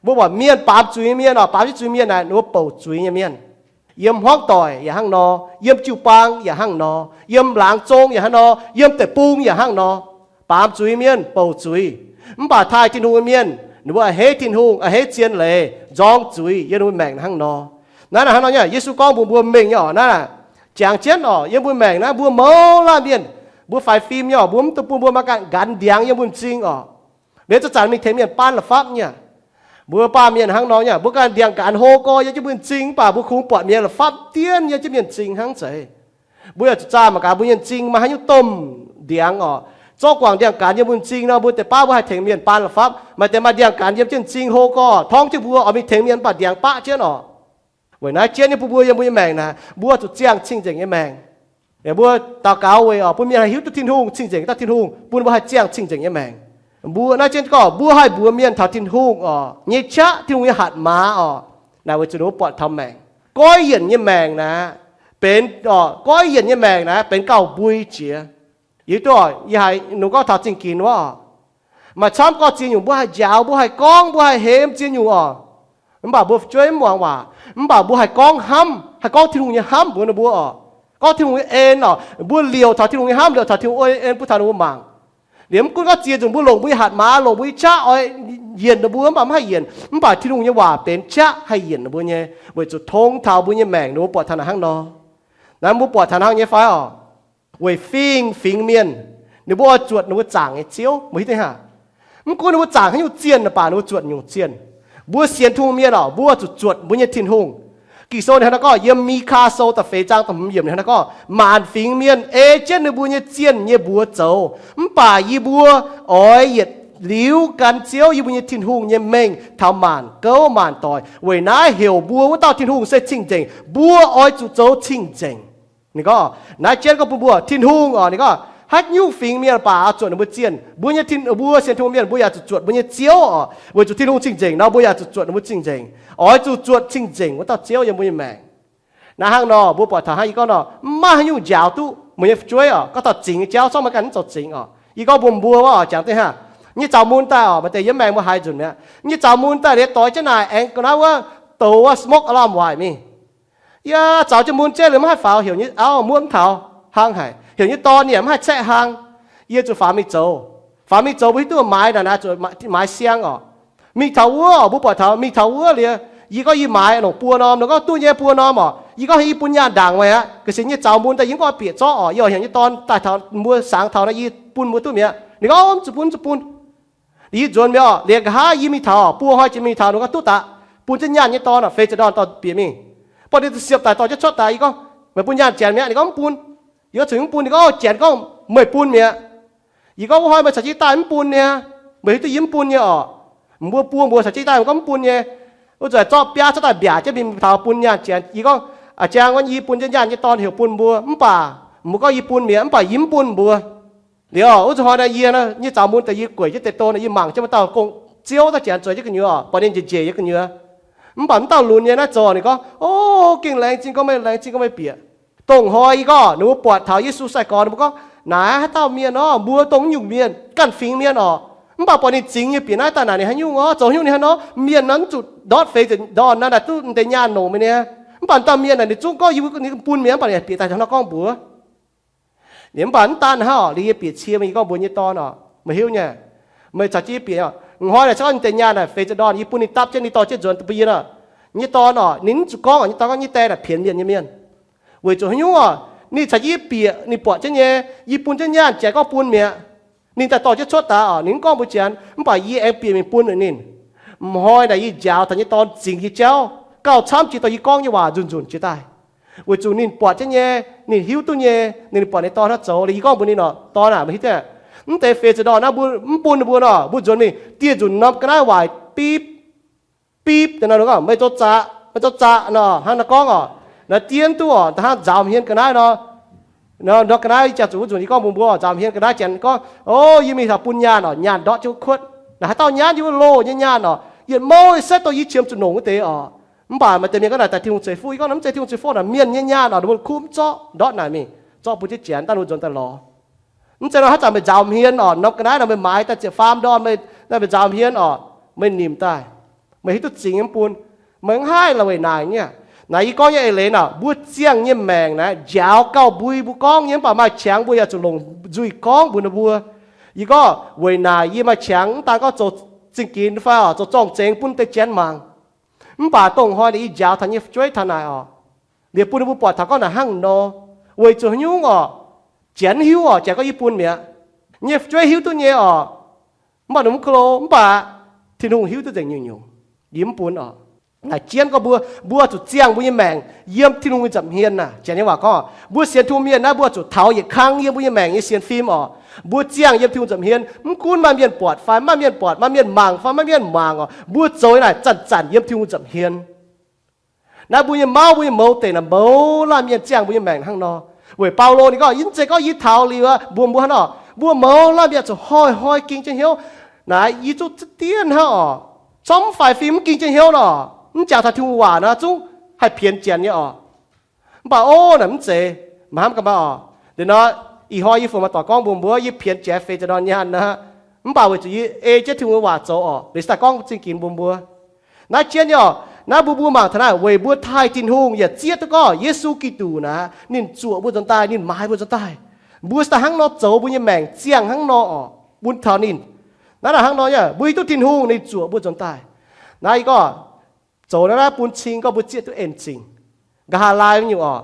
mbuo buatc mienh baamz zuiz nyei mienh oc, baamz jienv zuiz mienh naaic ninh mbuo bouc zuiz nyei mienh. Yiem hmuangv doic yaac hnangv nor, yiem jiu-baang yaac hnangv nor, yiem laangz zong yaac hnangv nor, yiem deic-bung yaac hnangv nor. Baamz zuiz mienh bouc zuiz, mv baac taaih Tin-Hungh nyei mienh ninh mbuo a'hneiv Tin-Hungh, a'hneiv zien leiz, nzorng zuiz yiem ninh mbuo maengc hnangv nor. Naaiv hnangv nor nyei, Yesu gorngv mbuox mbuo mengh nyei oc, naaiv jangx jienv oc, yiem mbuo maengc naaiv mbuo mouz laanh mienh, mbuo faix fim nyei oc, mbuo mv dungx bun mbuo maiv ganh nqanx ndiangx yiem mbuo m'zing oc. Liuz zanc-zanc mingh tengx mienh baan la'fapv nyei. Mbuo baamh mienh hnangv nor nyei, mbuo ganh ndiangx-gaanx hlo gorx yiem jienv mbuo m'zing, mv baac mbuo kungx buatc mienh la'fapv dien yiem jienv mienh m'zing hnangv zeiz. Mbuo yaac zuqc zaah mangc gaax mbuo nyei m'zing maaih haaix nyungc domh ndiangx oc. Zorqv guangc ndiangx-gaanx yiem mbuo m'zing nor, mbuo deix baav mbuo haih tengx mienh baan la'fapv. Maaih deix maaih ndiangx-gaanx yiem jienv m'zing hlo gorx, torngv jienv mbuo oix mingh tengx mienh mv baac ndiangx baqv jienv oc. Weic naaiv jienv nyei bun mbuo yiem mbuo nyei maengc naaic, mbuo zuqc ziangh cing-nzengc nyei maengc. Mbuo daux gaux weic oc bun mienh haih hiuv duqv Tin-Hungh cing-nzengc dauh Tin-Hungh, bun mbuo haih ziangh cing-nzengc nyei maengc. Mbuo naaiv jienv gorngv mbuo haih mbuox mienh taux Tin-Hungh oc, nyei qaqv, Tin-Hungh nyei hatc maaz oc, naaic weic zuqc ninh mbuo buatc taux maengc. Goiv yienc nyei maengc naaic, benx oc, goiv yienc nyei maengc naaic benx gauh mbui jiex. Yie duqv oc, yie haiz ninh gorngv taux zingh ginx wuov oc, maaih camv gorngv ziex nyungc mbuo haih njaaux, mbuo haih gorngv, mbuo haih hemx ziex nyungc oc. Mv baac mbuo fu'jueiv mv muangx waac, mv baac mbuo haih gorngv hnamv, haih gorngv Tin-Hungh nyei hnamv mbuox ninh mbuo oc, gorngv Tin-Hungh nyei en oc. Mbuo liouc taux Tin-Hungh nyei hnamv, liouc taux Tin-Hungh en bun taux ninh mbuo mangc. Liemh mv gunv gorngv ziex nzunc mbuo longc mbuo nyei hatc maaz, longc mbuo nyei qaqv oix yienc ninh mbuo, mv baac mv haih yienc. Mv baac Tin-Hungh nyei waac benx qaqv haih yienc ninh mbuo nyei, weic zuqc tong taux mbuo nyei maengc ninh mbuo buatc taux naaic hnangv nor. Naaiv mbuo buatc taux hnangv nyei fai oc? Weic fingx, fingx mienh, ninh mbuo oix zuotc ninh mbuo zaangc nyei ziouv, meih hiuv duqv hnangv. Mv gunv ninh mbuo zaangc haaix nyungc zienh, mv baac ninh mbuo zuotc nyungc zienh. Mbuo sienx Tin-Hungh mienh oc, mbuo zuqc zuotc mbuo nyei Tin-Hungh. Ging-Sou ninh hnangv naaiv gorngv, yiem Mikaa Sou da'feix zaang da'hmz yiemc ninh hnangv naaiv gorngv, maanc fingx mienh ei jienv ninh mbuo nyei zienh nyei mbuox zoux, mv baac yie mbuo oix yietc liuz gan Ziouv yie mbuo nyei Tin-Hungh nyei mengh taux maanc gouv maanc doic. Weic naaiv heuc mbuo wuov dauh Tin-Hungh se cing-nzengc. Mbuo oix zuqc zoux cing-nzengc. Ninh gorngv, naaiv jienv gorngv bun mbuo Tin-Hungh oc, ninh gorngv haaix nyungc fingx mienh baac oix zuotc ninh mbuo zienh. Mbuo nyei Tin, mbuo sienx Tin-Hungh mienh mbuo yaac zuqc zuotc mbuo nyei ziouv oc, weic zuqc Tin-Hungh cing-nzengc nor, mbuo yaac zuqc zuotc ninh mbuo cing-nzengc. Oix zuqc zuotc cing-nzengc wuov dauh Ziouv yiem mbuo nyei maengc. Naaiv hnangv nor mbuo buatc taux hnangv yie gorngv nor, mv maaih haaix nyungc njaaux duqv meih nyei fu'jueiv oc. Gorngv taux zingx nyei jauv, zorqv maiv ganh mv zoux zingx oc. Yie gorngv mbuox mbuo oc, jangx deix hnangv, nyei zaux mun daaih oc, maaih deix yiem maengx mbuo haiz nzunc mi'aqv. Nyei zaux mun daaih liuz doix jienv naaic aengx ga'naaiv wuov, douz wuov smoke alarm waaic mingh. Yaac zaux jienv mun jienv liuz maiv haih faaux, heuc nyei auv muoqv mv taux hang haic, heuc nyei dorn yaac mv haih caeqv hang. Yie zuqc faaux mingh zoux. Faaux mingh zoux mbuo hiuv duqv maaiz naaic, naaiv zuqc maaiz siang oc. Mingh taux wuov oc, mbuo buatc taux mingh taux wuov liuz, yie gorngv yie maaiz longc buo norm, ninh gorngv duqv nyei, buo norm oc. Yie gorngv yie bun nyaanh ndaangc meih aqv. Ga'sic nyei zaux mun daaih yie mv gorngv bieqc zorqv oc, yie oix heuc nyei dorn daaih taux mbuo sangx taux naaiv yie bun mbuo duqv mi'aqv. Ninh gorngv mv zuqc bun, mv zuqc bun. Liuz yie nzuonx mi'aqv oc, liuz nqa'haav yie mingh taux oc, buo hnoi jiex mingh taux, ninh gorngv duqv daqc. Bun jienv nyaanh nyei dorn oc, feix ziepc ndorn dorh bieqc mingh. Buatc ninh ziepc daaih dorh jienv cuotv daaih, yie gorngv, meih bun nyaanh janx mi'aqv? Ninh gorngv mv bun. Yie gorngv zuqc mv bun. Ninh gorngv janx gorngv meih bun mi'aqv. Yie gorngv wuov hnoi meih caux jienv daaih mv bun nyei. Meih hiuv duqv yie mv bun nyei oc. Mbuo buo mbuo caux jienv daaih meih gorngv mv bun nyei. Wuov zanc zorqv biaav cuotv daaih mbiaac jienv mingh taux bun nyaanh janx. Yie gorngv, a'jang wuov yie bun jienv nyaanh nyei dorn heuc bun mbuo, mv baac mbuo gorngv yie bun mi'aqv, mv baac yie mv bun mbuo. Liuz wuov zanc hnoi naaiv yie nyei zaux mun daaih yie gueic jienv deix don, yie mangc jienv maaih dauh gong-ziouv daaih janx zueiz jienv gu'nyuoz, buatc ninh njiec njiec nyei gu'nyuoz. Mv baac mv dauh lunx nyei naaiv zoux, ninh gorngv, o, gengh laengz zingh gorngv meih, laengz zingh gorngv meih bieqc. Dongh hnoi yie gorngv ninh mbuo buatc taux Yesu sai-gorx, ninh mbuo gorngv, naaiv haaix dauh mienh nor, mbuo dongh nyungc mienh, ganh fingx mienh oc. Mv baac buatc ninh zingx nyei bieqc naaiv daaih naaic ninh haaix nyungc oc, zoux haaix nyungc ninh hnangv nor, mienh nor mv zuqc ndortv feix ziepc ndorn naaiv daaih duqv deix nyaanh longc meih nyei. Mv baac dauh mienh naaic ninh zungv gorngv yie mbuo ninh bun mienh, mv baac ninh bieqc daaih hnangv nor gorngv mbuox. Ninh mv baac mv daan hnangv oc, liuz yie bieqc cie mingh yie gorngv mbuox nyei dorn oc, meih hiuv nyei, meih caux jienv yie bieqc oc. Hnoi naaic se gorngv ninh deix nyaanh naaic feix ziepc ndorn yie bun ninh dapv jienv, ninh dorh jienv nzuonx bun yie nor. Nyei dorn oc, ninh mv zuqc gorngv oc, nyei dorn gorngv nyei die naaic pienx mienh nyei mienh. Weic zuqc haaix nyungc oc, ninh caux yie bieqc ninh buatc jienv nyei, yie bun jienv nyaanh janx gorngv bun mi'aqv. Ninh daaih dorh jienv cuotv daaih oc, ninh mv gorngv mbuox janx, mv baac yie aengx bieqc mingh bun ninh. M'hnoi naaic yie njaaux taux nyei dorn zingx nyei jauv gauh camv jiex dorh yie gorngv nyei waac nzunc nzunc jiex daaih. Weic zuqc ninh buatc jienv nyei, ninh hiuv duqv nyei, ninh buatc ninh dorn hnangv zoux. Liuz yie gorngv mbuox ninh nor, dorn aac, meih hiuv duqv, mv deix feix ziepc ndorn naaiv mbuo mv bun ninh mbuo nor, mbuo nzuonx mingh dieh nzunc norm ga'naaiv waaic bipv bipv deix nor, gorngv meih zoux zaqc, meih zoux zaqc nor, hnangv naaiv gorngv oc. Naaiv diev duqv oc, hnangv nzaaux hmien ga'naaiv nor, nor ga'naaiv jangx zuqc wuov nzunc yie gorngv mbuox mbuo, nzaaux hmien ga'naaiv janx gorngv, o, yie mingh taux bun nyaanh oc, nyaanh ndortv jienv wuov kuotv. Naaiv haaix dauh nyaanh yie wuov loh nyei nyaanh oc, yietc mouh setv dongh yie qiemx zuqc nongc wuov deix oc. Mv baac maaih deix mienh gorngv naaic daaih Tin-Hungh ceix fuqv, yie gorngv mv zeiz Tin-Hungh ceix fuqv naaic, mienh nyei nyaanh oc, ninh mbuo kuv mv zorqv ndortv naaic mingh, zorqv bun jienv janx daaih ninh mbuo nzuonx daaih lorz. Mv zeiz nor haaix zanc meih nzaaux hmien oc, norm ga'naaiv nor meih maaiz daaih ziepc faam ndorm, meih nzaaux hmien oc, meih nimc daaih, meih hiuv duqv zingx nyei mv bun, meih mv haih la'weic naaic nyei. Naaiv yie gorngv nyei eix leiz naaic, mbuo ziangh nyei maengc naaiv njaaux gauh mbui mbuo gorngv nyei, mv baac maaih qangx mbuo yaac zuqc longc nzuih gorngv mbuox ninh mbuo. Yie gorngv weic naaic yie maaih qangx mv daan gorngv zoux zingh ginx fai oc, zoux zorng-zengx bun deix janx mangc. Mv baac dongh hnoi naaic yie njaaux taux nyei fu'jueiv taux naaic oc, liuz bun ninh mbuo buatc taux gorngv naaic hnangv nor. Weic zuqc haaix nyungc oc? Janx hiuv oc, janx gorngv yie bun mi'aqv. Nyei fu'jueiv hiuv duqv nyei oc. Mv baac ninh mv klo, mv baac Tin-Hungh hiuv duqv nzengc nyungc-nyungc. Yie mv bun oc. Naaic jienv gorngv mbuo, mbuo zuqc ziangh mbuo nyei maengc yiem Tin-Hungh nyei nza'hmien naaic. Janx nyei waac gorngv, mbuo sienx Tin-Hungh mienh naaiv mbuo zuqc taux yietc kang yiem mbuo nyei maengc nyei sienx fim oc. Mbuo ziangh yiem Tin-Hungh nza'hmien, mv gunv maaih mienh buatc fai maaih mienh buatc, maaih mienh mangc fai maaih mienh mangc oc, mbuo zoux naaic zanc-zanc yiem Tin-Hungh nza'hmien. Naaiv mbuo nyei mauv, mbuo nyei mouz deic naaic mouz laanh mienh ziangh mbuo nyei maengc hnangv nor. Weic Baulo ninh gorngv, mv zeiz gorngv yie taux liuz mbuox mbuo hnangv nor, mbuo mouz laanh mienh zuqc hnoi-hnoi ging jienv hnyouv. Naaiv yie zungv za'diev hnangv oc. Corc mv faix fim, mv ging jienv hnyouv nor, mv jangx taux Tin-Hungh waac nor, zungv haih pienx janx nyei oc. Mv baac o, naaic mv zeiz, maiv hnamv ga'naaiv maah oc. Liuz nor, ih hnoi yie fu maaih doic gorngv mbuox mbuo, yie pienx janx feix ziepc norm nyaanh aqv. Mv baac weic zuqc yie ei jienv Tin-Hungh waac zoux oc, liuz daaih gorngv zingh ginx mbuox mbuo. Naaiv jienv nyei oc, naaiv mbuo mbuo mangc taux naaiv, weic mbuo taaih Tin-Hungh yaac zieqv duqv gorngv Yesu Giduc naaic, ninh zuoqc mbuo nzuonx daaih, ninh maaiz mbuo nzuonx daaih. Mbuo daaih hnangv nor zoux, mbuo nyei maengc ziangh hnangv nor oc, bun taux ninh. Naaiv naaic hnangv nor nyei, mbuo hiuv duqv Tin-Hungh ninh zuoqc mbuo nzuonx daaih. Naaiv yie gorngv zoux naaiv, naaiv bun cing gorngv mbuo zieqv duqv en-zingc. Nqa'haav laai nyungc oc,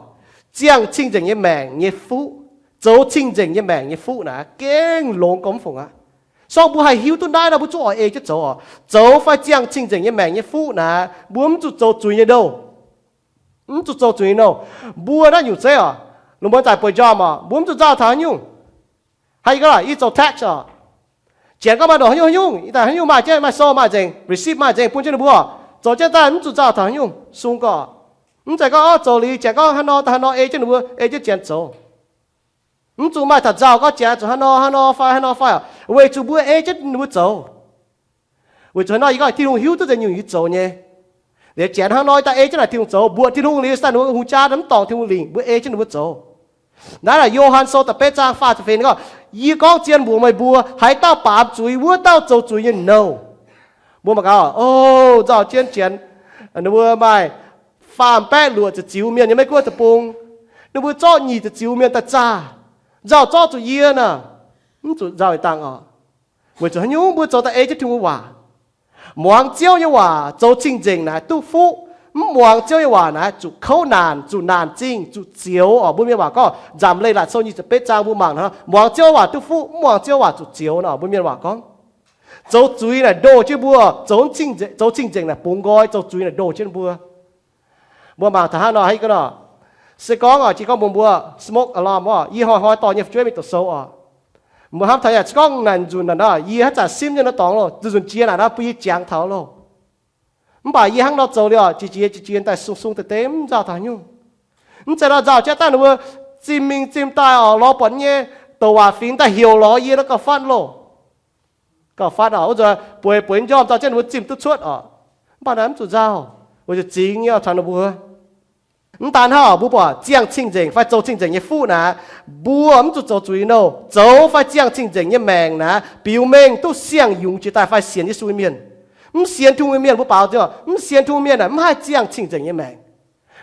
ziangh cing-nzengc nyei maengc nyei fuqv, zoux cing-nzengc nyei maengc nyei fuqv naaic gengh longx gormx fungc aqv. Sorng mbuo haih hiuv duqv naaiv nor, mbuo zungv oix ei jienv zoux oc. Zoux fai ziangh cing-nzengc nyei maengc nyei fuqv naaic, mbuo mv zuqc zoux zuiz nyei nouh. Mv zuqc zoux zuiz nyei nouh. Mbuo naaiv nyungc zeiv oc, lungh muonz zaaic bueix njormh oc, mbuo mv zuqc nzauh taux haaix nyungc. Haaix, yie gorngv, yie zoux tax oc, Janx gorngv maaih ndongc haaix nyungc haaix nyungc, yie daaih haaix nyungc maaih jienv, maaih sou maaih nzengc, receipt maaih nzengc, bun jienv ninh mbuo oc, zoux jienv daaih mv zuqc nzauh taux haaix nyungc, sung gorx. Mv zeiz gorngv oix zoux liuz Janx gorngv haaix nor daaih haaix nor ei jienv ninh mbuo, ei jienv Janx zoux. Mv zuqc maaih taux nzauh gorngv Janx zuqc haaix nor haaix nor fai haaix nor fai oc, weic zuqc mbuo ei jienv ninh mbuo zoux. Weic zuqc haaix nor, yie gorngv Tin-Hungh hiuv duqv nzengc nyungc yie zoux nyei. Liuz Janx haaix nor daaih ei jienv naaic Tin-Hungh zoux, mbuoqc Tin-Hungh liuz daaih ninh mbuo hungh jaa mv dorngc Tin-Hungh lingc, mbuo ei jienv ninh mbuo zoux. Naaiv naaic Yo^han Sou da'betv zaang faah ziepc feix gorngv, Yie gorngv zien mbuox meih mbuo, haaix dauh baamz zuiz wuov dauh zoux zuiz nyei nouh. Mbuo mangc gaax, o, nzauh jienv Janx, ninh mbuo maaih faam baeqv luoqc ziepc ziux mienh nyei Meiv Guoqv deic-bung, ninh mbuo zorqv nyic ziepc ziux mienh daaih zaah, nzauh zorqv zuqc yie naaic, mv zuqc nzauh yietc dangh oc. Weic zuqc haaix nyungc? Mbuo zoux daaih ei jienv Tin-Hungh waac. Muangx Ziouv nyei waac zoux cing-nzengc naaic duqv fuqv. Mv muangx Ziouv nyei waac naaic zuqc kouv naanc, zuqc naanc zingh, zuqc zioux oc. Mbuo mienh waac gorngv Nzamc Leiz-Latc Sou nyic ziepc betv zaang mbuo mangc nor, muangx Ziouv waac duqv fuqv, mv muangx Ziouv waac zuqc zioux nor. Mbuo mienh waac gorngv zoux zuiz naaic ndoh jienv mbuo, zoux cing-nzengc naaic bungx nqoi, zoux zuiz naaic ndoh jienv mbuo. Mbuo mangc taux hnangv nor, hnangv nor, se gorngv oc, jiex gorngv mbuo mbuo smoke alarm oc, yie hnoi-hnoi dorh nyei fu'jueiv mingh doqc sou oc. Mbuo hnamv taux yaac se gorngv naaic nzunc naaic nor, yie haaix zanc simv nyei nor dorngx loh, nzunc nzunc jiex naaic nor bun yie jangx taux loh. Mv baac yie hnangv nor zoux liuz oc, jiex jiex jiex jiex daaih sung sung deix deix mv nzauh taux haaix nyungc. Mv zeiz nor nzauh jiex daaih ninh mbuo zimh mingh zimh daaih oc, lorz buatc nyei douc waac fingx daaih heuc lorz yie nor gauh fatv loh. Gauh fatv oc, wuov nzunc bueix bueix njormh dauh jienv ninh mbuo zimh duqv cuotv oc. Mv baac naaiv mv zuqc nzauh, weic zuqc zingx nyei oc taux ninh mbuo. Mv daan hnangv oc, mbuo buatc ziangh cing-nzengc fai zoux cing-nzengc nyei fuqv naaic, mbuo mv zuqc zoux zuiz nouh. Zoux fai ziangh cing-nzengc nyei maengc naaic biux mengh duqv siang-yungz jiex daaih fai sienx Yesu nyei mienh. Mv sienx Tin-Hungh nyei mienh mbuo baaux nzengc oc, mv sienx Tin-Hungh mienh naaic mv haih ziangh cing-nzengc nyei maengc.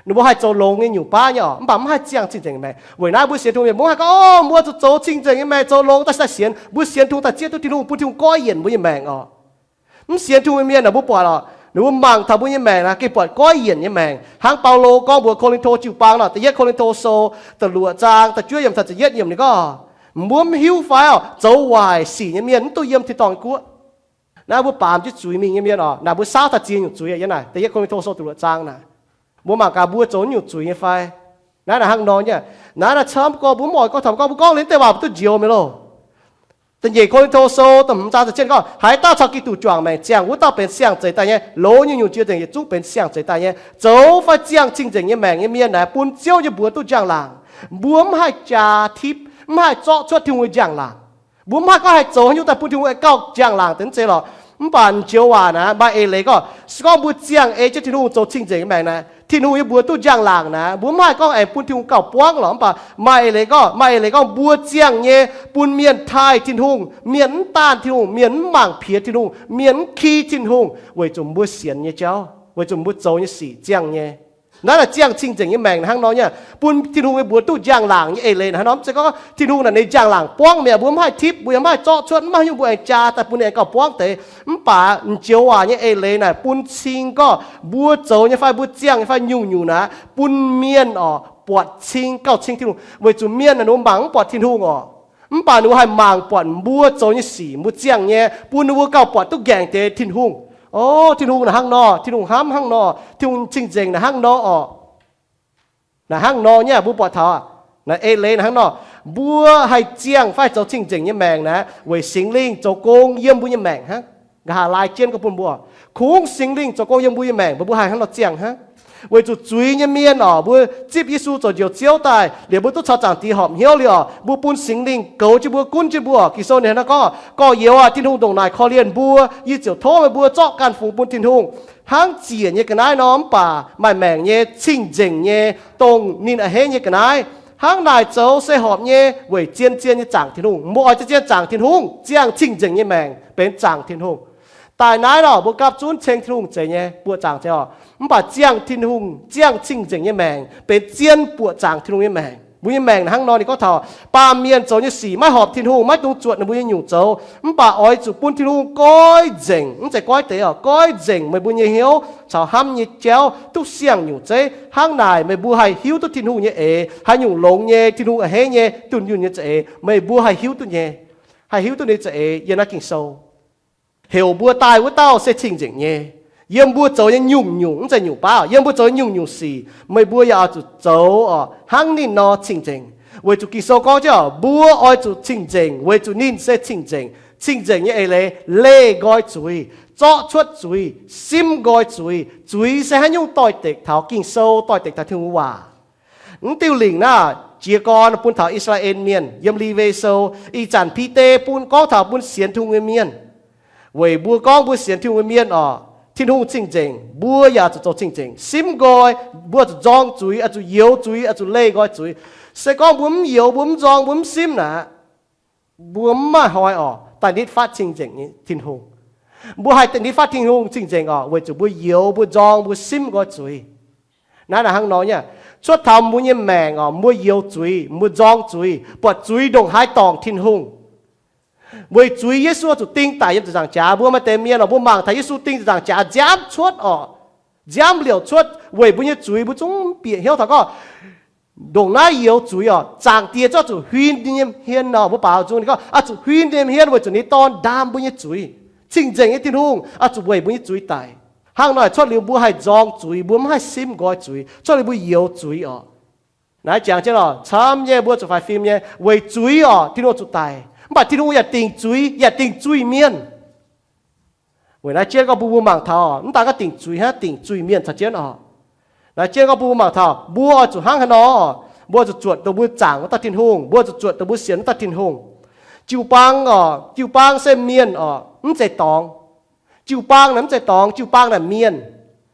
Ninh mbuo haih zoux longx nyei nyungc baav nyei oc, mv baac mv haih ziangh cing-nzengc maengc. Weic naaiv mbuo sienx Tin-Hungh mienh mbuo haih gorngv, o, mbuo zuqc zoux cing-nzengc nyei maengc, zoux longx daaih se daaih sienx. Mbuo sienx Tin-Hungh daaih zieqv duqv Tin-Hungh, bun Tin-Hungh goiv yienc mbuo nyei maengc oc. Mv sienx Tin-Hungh nyei mienh naaic mbuo buatc oc, ninh mbuo mangc taux mbuo nyei maengc naaic gengh buatc goiv yienc nyei maengc. Hnangv Baulo gorngv mbuox Ko^lin^to jiu-baang nor, Da'yietv Ko^lin^to Sou da'luoqc zaang da'juov yiemc taux da'yietv yiemc ninh gorngv, mbuo mv hiuv fai oc, zoux waaic sic nyei mienh mv duqv yiem tin-dorngh guoqv. Naaiv mbuo baamz jienv zuiz mingh nyei mienh oc, naaic mbuo saauv taux ziex nyungc zuiz yiem naaiv Da'yietv Ko^lin^to Sou da'luoqc zaang naaic. Mbuo mangc gaax mbuo zoux nyungc zuiz nyei fai? Naaiv naaic hnangv nor nyei. Naaiv naaic camv gorx mbuo mv oix gorngv taux gorngv, mbuo gorngv liuz deix waac mbuo duqv njoux mi'aqv loh. Da'nyeic Ko^lin^to Sou da'hmz zaang da'cietv gorngv, haaix dauh caux Giduc juangc maengc ziangh, wuov dauh benx siang-zeix daaih nyei. Loz nyei nyungc jiex nzengc yietc zungv benx siang-zeix daaih nyei. Zoux fai ziangh cing-nzengc nyei maengc nyei mienh naaic bun Ziouv nyei mbuox duqv njang-laangc. Mbuo mv haih jaa tipv, mv haih zorqv cuotv Tin-Hungh nyei njang-laangc. Mbuo mv haih gorngv haih zoux haaix nyungc daaih bun Tin-Hungh aengx gauh njang-laangc deix, mv zeiz lorqc. Mv baac m'njoux waac naaic maaih eix leiz gorngv, se gorngv mbuo ziangh ei jienv Tin-Hungh zoux cing-nzengc nyei maengc naaic, Tin-Hungh nyei mbuox duqv njang-laangc naaic, mbuo mv haih gorngv aengx bun Tin-Hungh gauh buangv lorqc. Mv baac maaih eix leiz gorngv, maaih eix leiz gorngv mbuo ziangh nyei bun mienh taaih Tin-Hungh, mienh mv daanh Tin-Hungh, mienh mv mangc piex Tin-Hungh, mienh mv ki Tin-Hungh, weic zuqc mbuo sienx nyei jauv, weic zuqc mbuo zoux nyei sic ziangh nyei. Naaiv naaic ziangh cing-nzengc nyei maengc hnangv nor nyei, bun Tin-Hungh nyei mbuox duqv njang-laangc nyei eix leiz hnangv nor. Mv zeiz gorngv Tin-Hungh naaic ninh njang-laangc buangv mi'aqv, mbuo mv haih tipv, mbuo yaac mv haih zorqv cuotv, mv maaih haaix nyungc mbuo aengx jaa daaih bun ninh aengx gauh buangv deix. Mv baac m'njoux waac nyei eix leiz naaic bun cing gorngv mbuo zoux nyei fai mbuo ziangh nyei fai nyungc-nyungc naaic bun mienh oc buatc cing, gauh cing Tin-Hungh, weic zuqc mienh naaic ninh mbuo mangc mv buatc Tin-Hungh oc. Mv baac ninh mbuo haih mangc buatc mbuo zoux nyei sic mbuo ziangh nyei, bun ninh mbuo gauh buatc duqv nqaengc deix Tin-Hungh. O, Tin-Hungh naaic hnangv nor, Tin-Hungh hnamv hnangv nor, Tin-Hungh cing-nzengc naaic hnangv nor oc. Naaic hnangv nor nyei, mbuo buatc taux naaic eix leiz naaic hnangv nor, mbuo haih ziangh fai zoux cing-nzengc nyei maengc naaic weic Singx Lingh zoux gong yiem mbuo nyei maengc hnangv. Nqa'haav laai jienv gorngv bun mbuo, kungx Singx Lingh zoux gong yiem mbuo nyei maengc, mbuo haih hnangv nor ziangh hnangv. Weic zuqc zuiz nyei mienh oc, mbuo zipv Yesu zoux Njoux Ziouv daaih liuz, mbuo duqv caux Zaangc Diex horpc hnyouv liuz oc, mbuo bun Singx Lingh goux jienv mbuo, gunv jienv mbuo oc. Ging-Sou ninh hnangv naaiv gorngv, gorx-youz aah, Tin-Hungh ndongc naaic korv-lienh mbuo, yie ziouc tov meih mbuo zorqv ganh fungx bun Tin-Hungh, hnangv ziec nyei ga'naaiv nor, mv baac maaih maengc nyei, cing-nzengc nyei, dongh ninh a'hneiv nyei ga'naaiv. Hnangv naaic zoux se horpc nyei, weic zien-zien nyei zaangc Tin-Hungh. Mbuo oix zien-zien zaangc Tin-Hungh, ziangh cing-nzengc nyei maengc benx zaangc Tin-Hungh. Daaih naaiv nor, mbuo gapv zunv ceng Tin-Hungh zeiz nyei, buoqc zaangc zeiz oc. Mv baac ziangh Tin-Hungh, ziangh cing-nzengc nyei maengc benx zien buoqc zaangc Tin-Hungh nyei maengc. Mbuo nyei maengc hnangv nor, ninh gorngv taux baamh mienh zoux nyei sic maiv horpc Tin-Hungh, maiv dungx zuotc ninh mbuo nyei nyungc zoux, mv baac oix zuqc bun Tin-Hungh goiv nzengc, mv zeiz goiv deix oc, goiv nzengc meih mbuo nyei hnyouv caux hnamv nyei jauv duqv siang-nyungc zeiv. Hnangv naaic meih mbuo haih hiuv duqv Tin-Hungh nyei eix, haaix nyungc longx nyei, Tin-Hungh a'hneiv nyei, dunh yunh nyei za'eix, meih mbuo haih hiuv duqv nyei. Haih hiuv duqv ninh za'eix yiem naaiv Ging-Sou. Heuc mbuo daaih wuov dauh se cing-nzengc nyei. Yiem mbuo zoux nyei nyungc-nyungc, mv zeiz nyungc baav, yiem mbuo zoux nyei nyungc-nyungc sic meih mbuo yaac oix zuqc zoux oc hnangv ninh nor cing-nzengc. Weic zuqc Ging-Sou gorngv jienv oc, mbuo oix zuqc cing-nzengc weic zuqc ninh se cing-nzengc. Cing-nzengc nyei eix leiz, leih nqoi zuiz, zorqv cuotv zuiz, simv nqoi zuiz. Zuiz se haaix nyungc? Doix-dekc taux Ging-Sou, doix-dekc taux Tin-Hungh waac. Mv diuh lingc naaiv jiez gorn bun taux I^saa^laa^en Mienh yiem Lewi Sou. Ih zanc Bide bun gorngv taux bun sienx Tin-Hungh nyei mienh. Weic mbuo gorngv mbuo sienx Tin-Hungh nyei mienh oc, Tin-Hungh cing-nzengc, mbuo yaac zuqc zoux cing-nzengc, simv nqoi. Mbuo zuqc nzorng zuiz, oix zuqc youx zuiz, oix zuqc leih nqoi zuiz. Se gorngv mbuo mv youx, mbuo mv nzorng, mbuo mv simv naaic, mbuo mv maaih hnoi oc daaih nitv fatv cing-nzengc nyei Tin-Hungh. Mbuo haih nitv fatv Tin-Hungh cing-nzengc oc, weic zuqc mbuo youx, mbuo nzorng, mbuo simv nqoi zuiz. Naaiv naaic hnangv nor nyei, cuotv taux mbuo nyei maengc oc, mbuo youx zuiz, mbuo nzorng zuiz, buatc zuiz ndongc haaix dorngc Tin-Hungh. Weic zuiz Yesu zuqc ding daic yiem ziepc nzaangc jaax. Mbuo maaih deix mienh oc, mbuo mangc taux Yesu ding ziepc nzaangc jaax nziaamv cuotv oc, nziaamv liouc cuotv weic mbuo nyei zuiz. Mbuo zungv bieqc hnyouv taux gorngv ndongc naaiv youx zuiz oc, Zaangc Diex zungv zuqc huin ninh nyei hmien oc. Mbuo baaux nzung ninh gorngv oix zuqc huin ninh nyei hmien weic zuqc ninh Dorn ndaam mbuo nyei zuiz. Cing-nzengc nyei Tin-Hungh oix zuqc weic mbuo nyei zuiz daic. Hnangv nor cuotv liuz mbuo haih nzorng zuiz, mbuo mv haih simv nqoi zuiz, cuotv liuz mbuo youx zuiz oc. Naaiv jangx jienv oc, camv nyei mbuo zuqc faix fim nyei weic zuiz oc, Tin-Hungh zuqc daic. Mv baac Tin-Hungh yaac dingc zuiz, yaac dingc zuiz-mienh. Weic naaiv jienv gorngv mbuo mbuo mangc taux oc, mv daan gorngv dingc zuiz hnangv, dingc zuiz-mienh caux jienv oc. Naaiv jienv gorngv mbuo mbuo mangc taux mbuo oix zuqc hnangv haaix nor. Mbuo zuqc zuotc dongh mbuo zaangc wuov dauh Tin-Hungh, mbuo zuqc zuotc dongh mbuo sienx wuov dauh Tin-Hungh. Jiu-baang oc, jiu-baang se mienh oc, mv zeiz dorngx. Jiu-baang naaic mv zeiz dorngx, jiu-baang naaic mienh.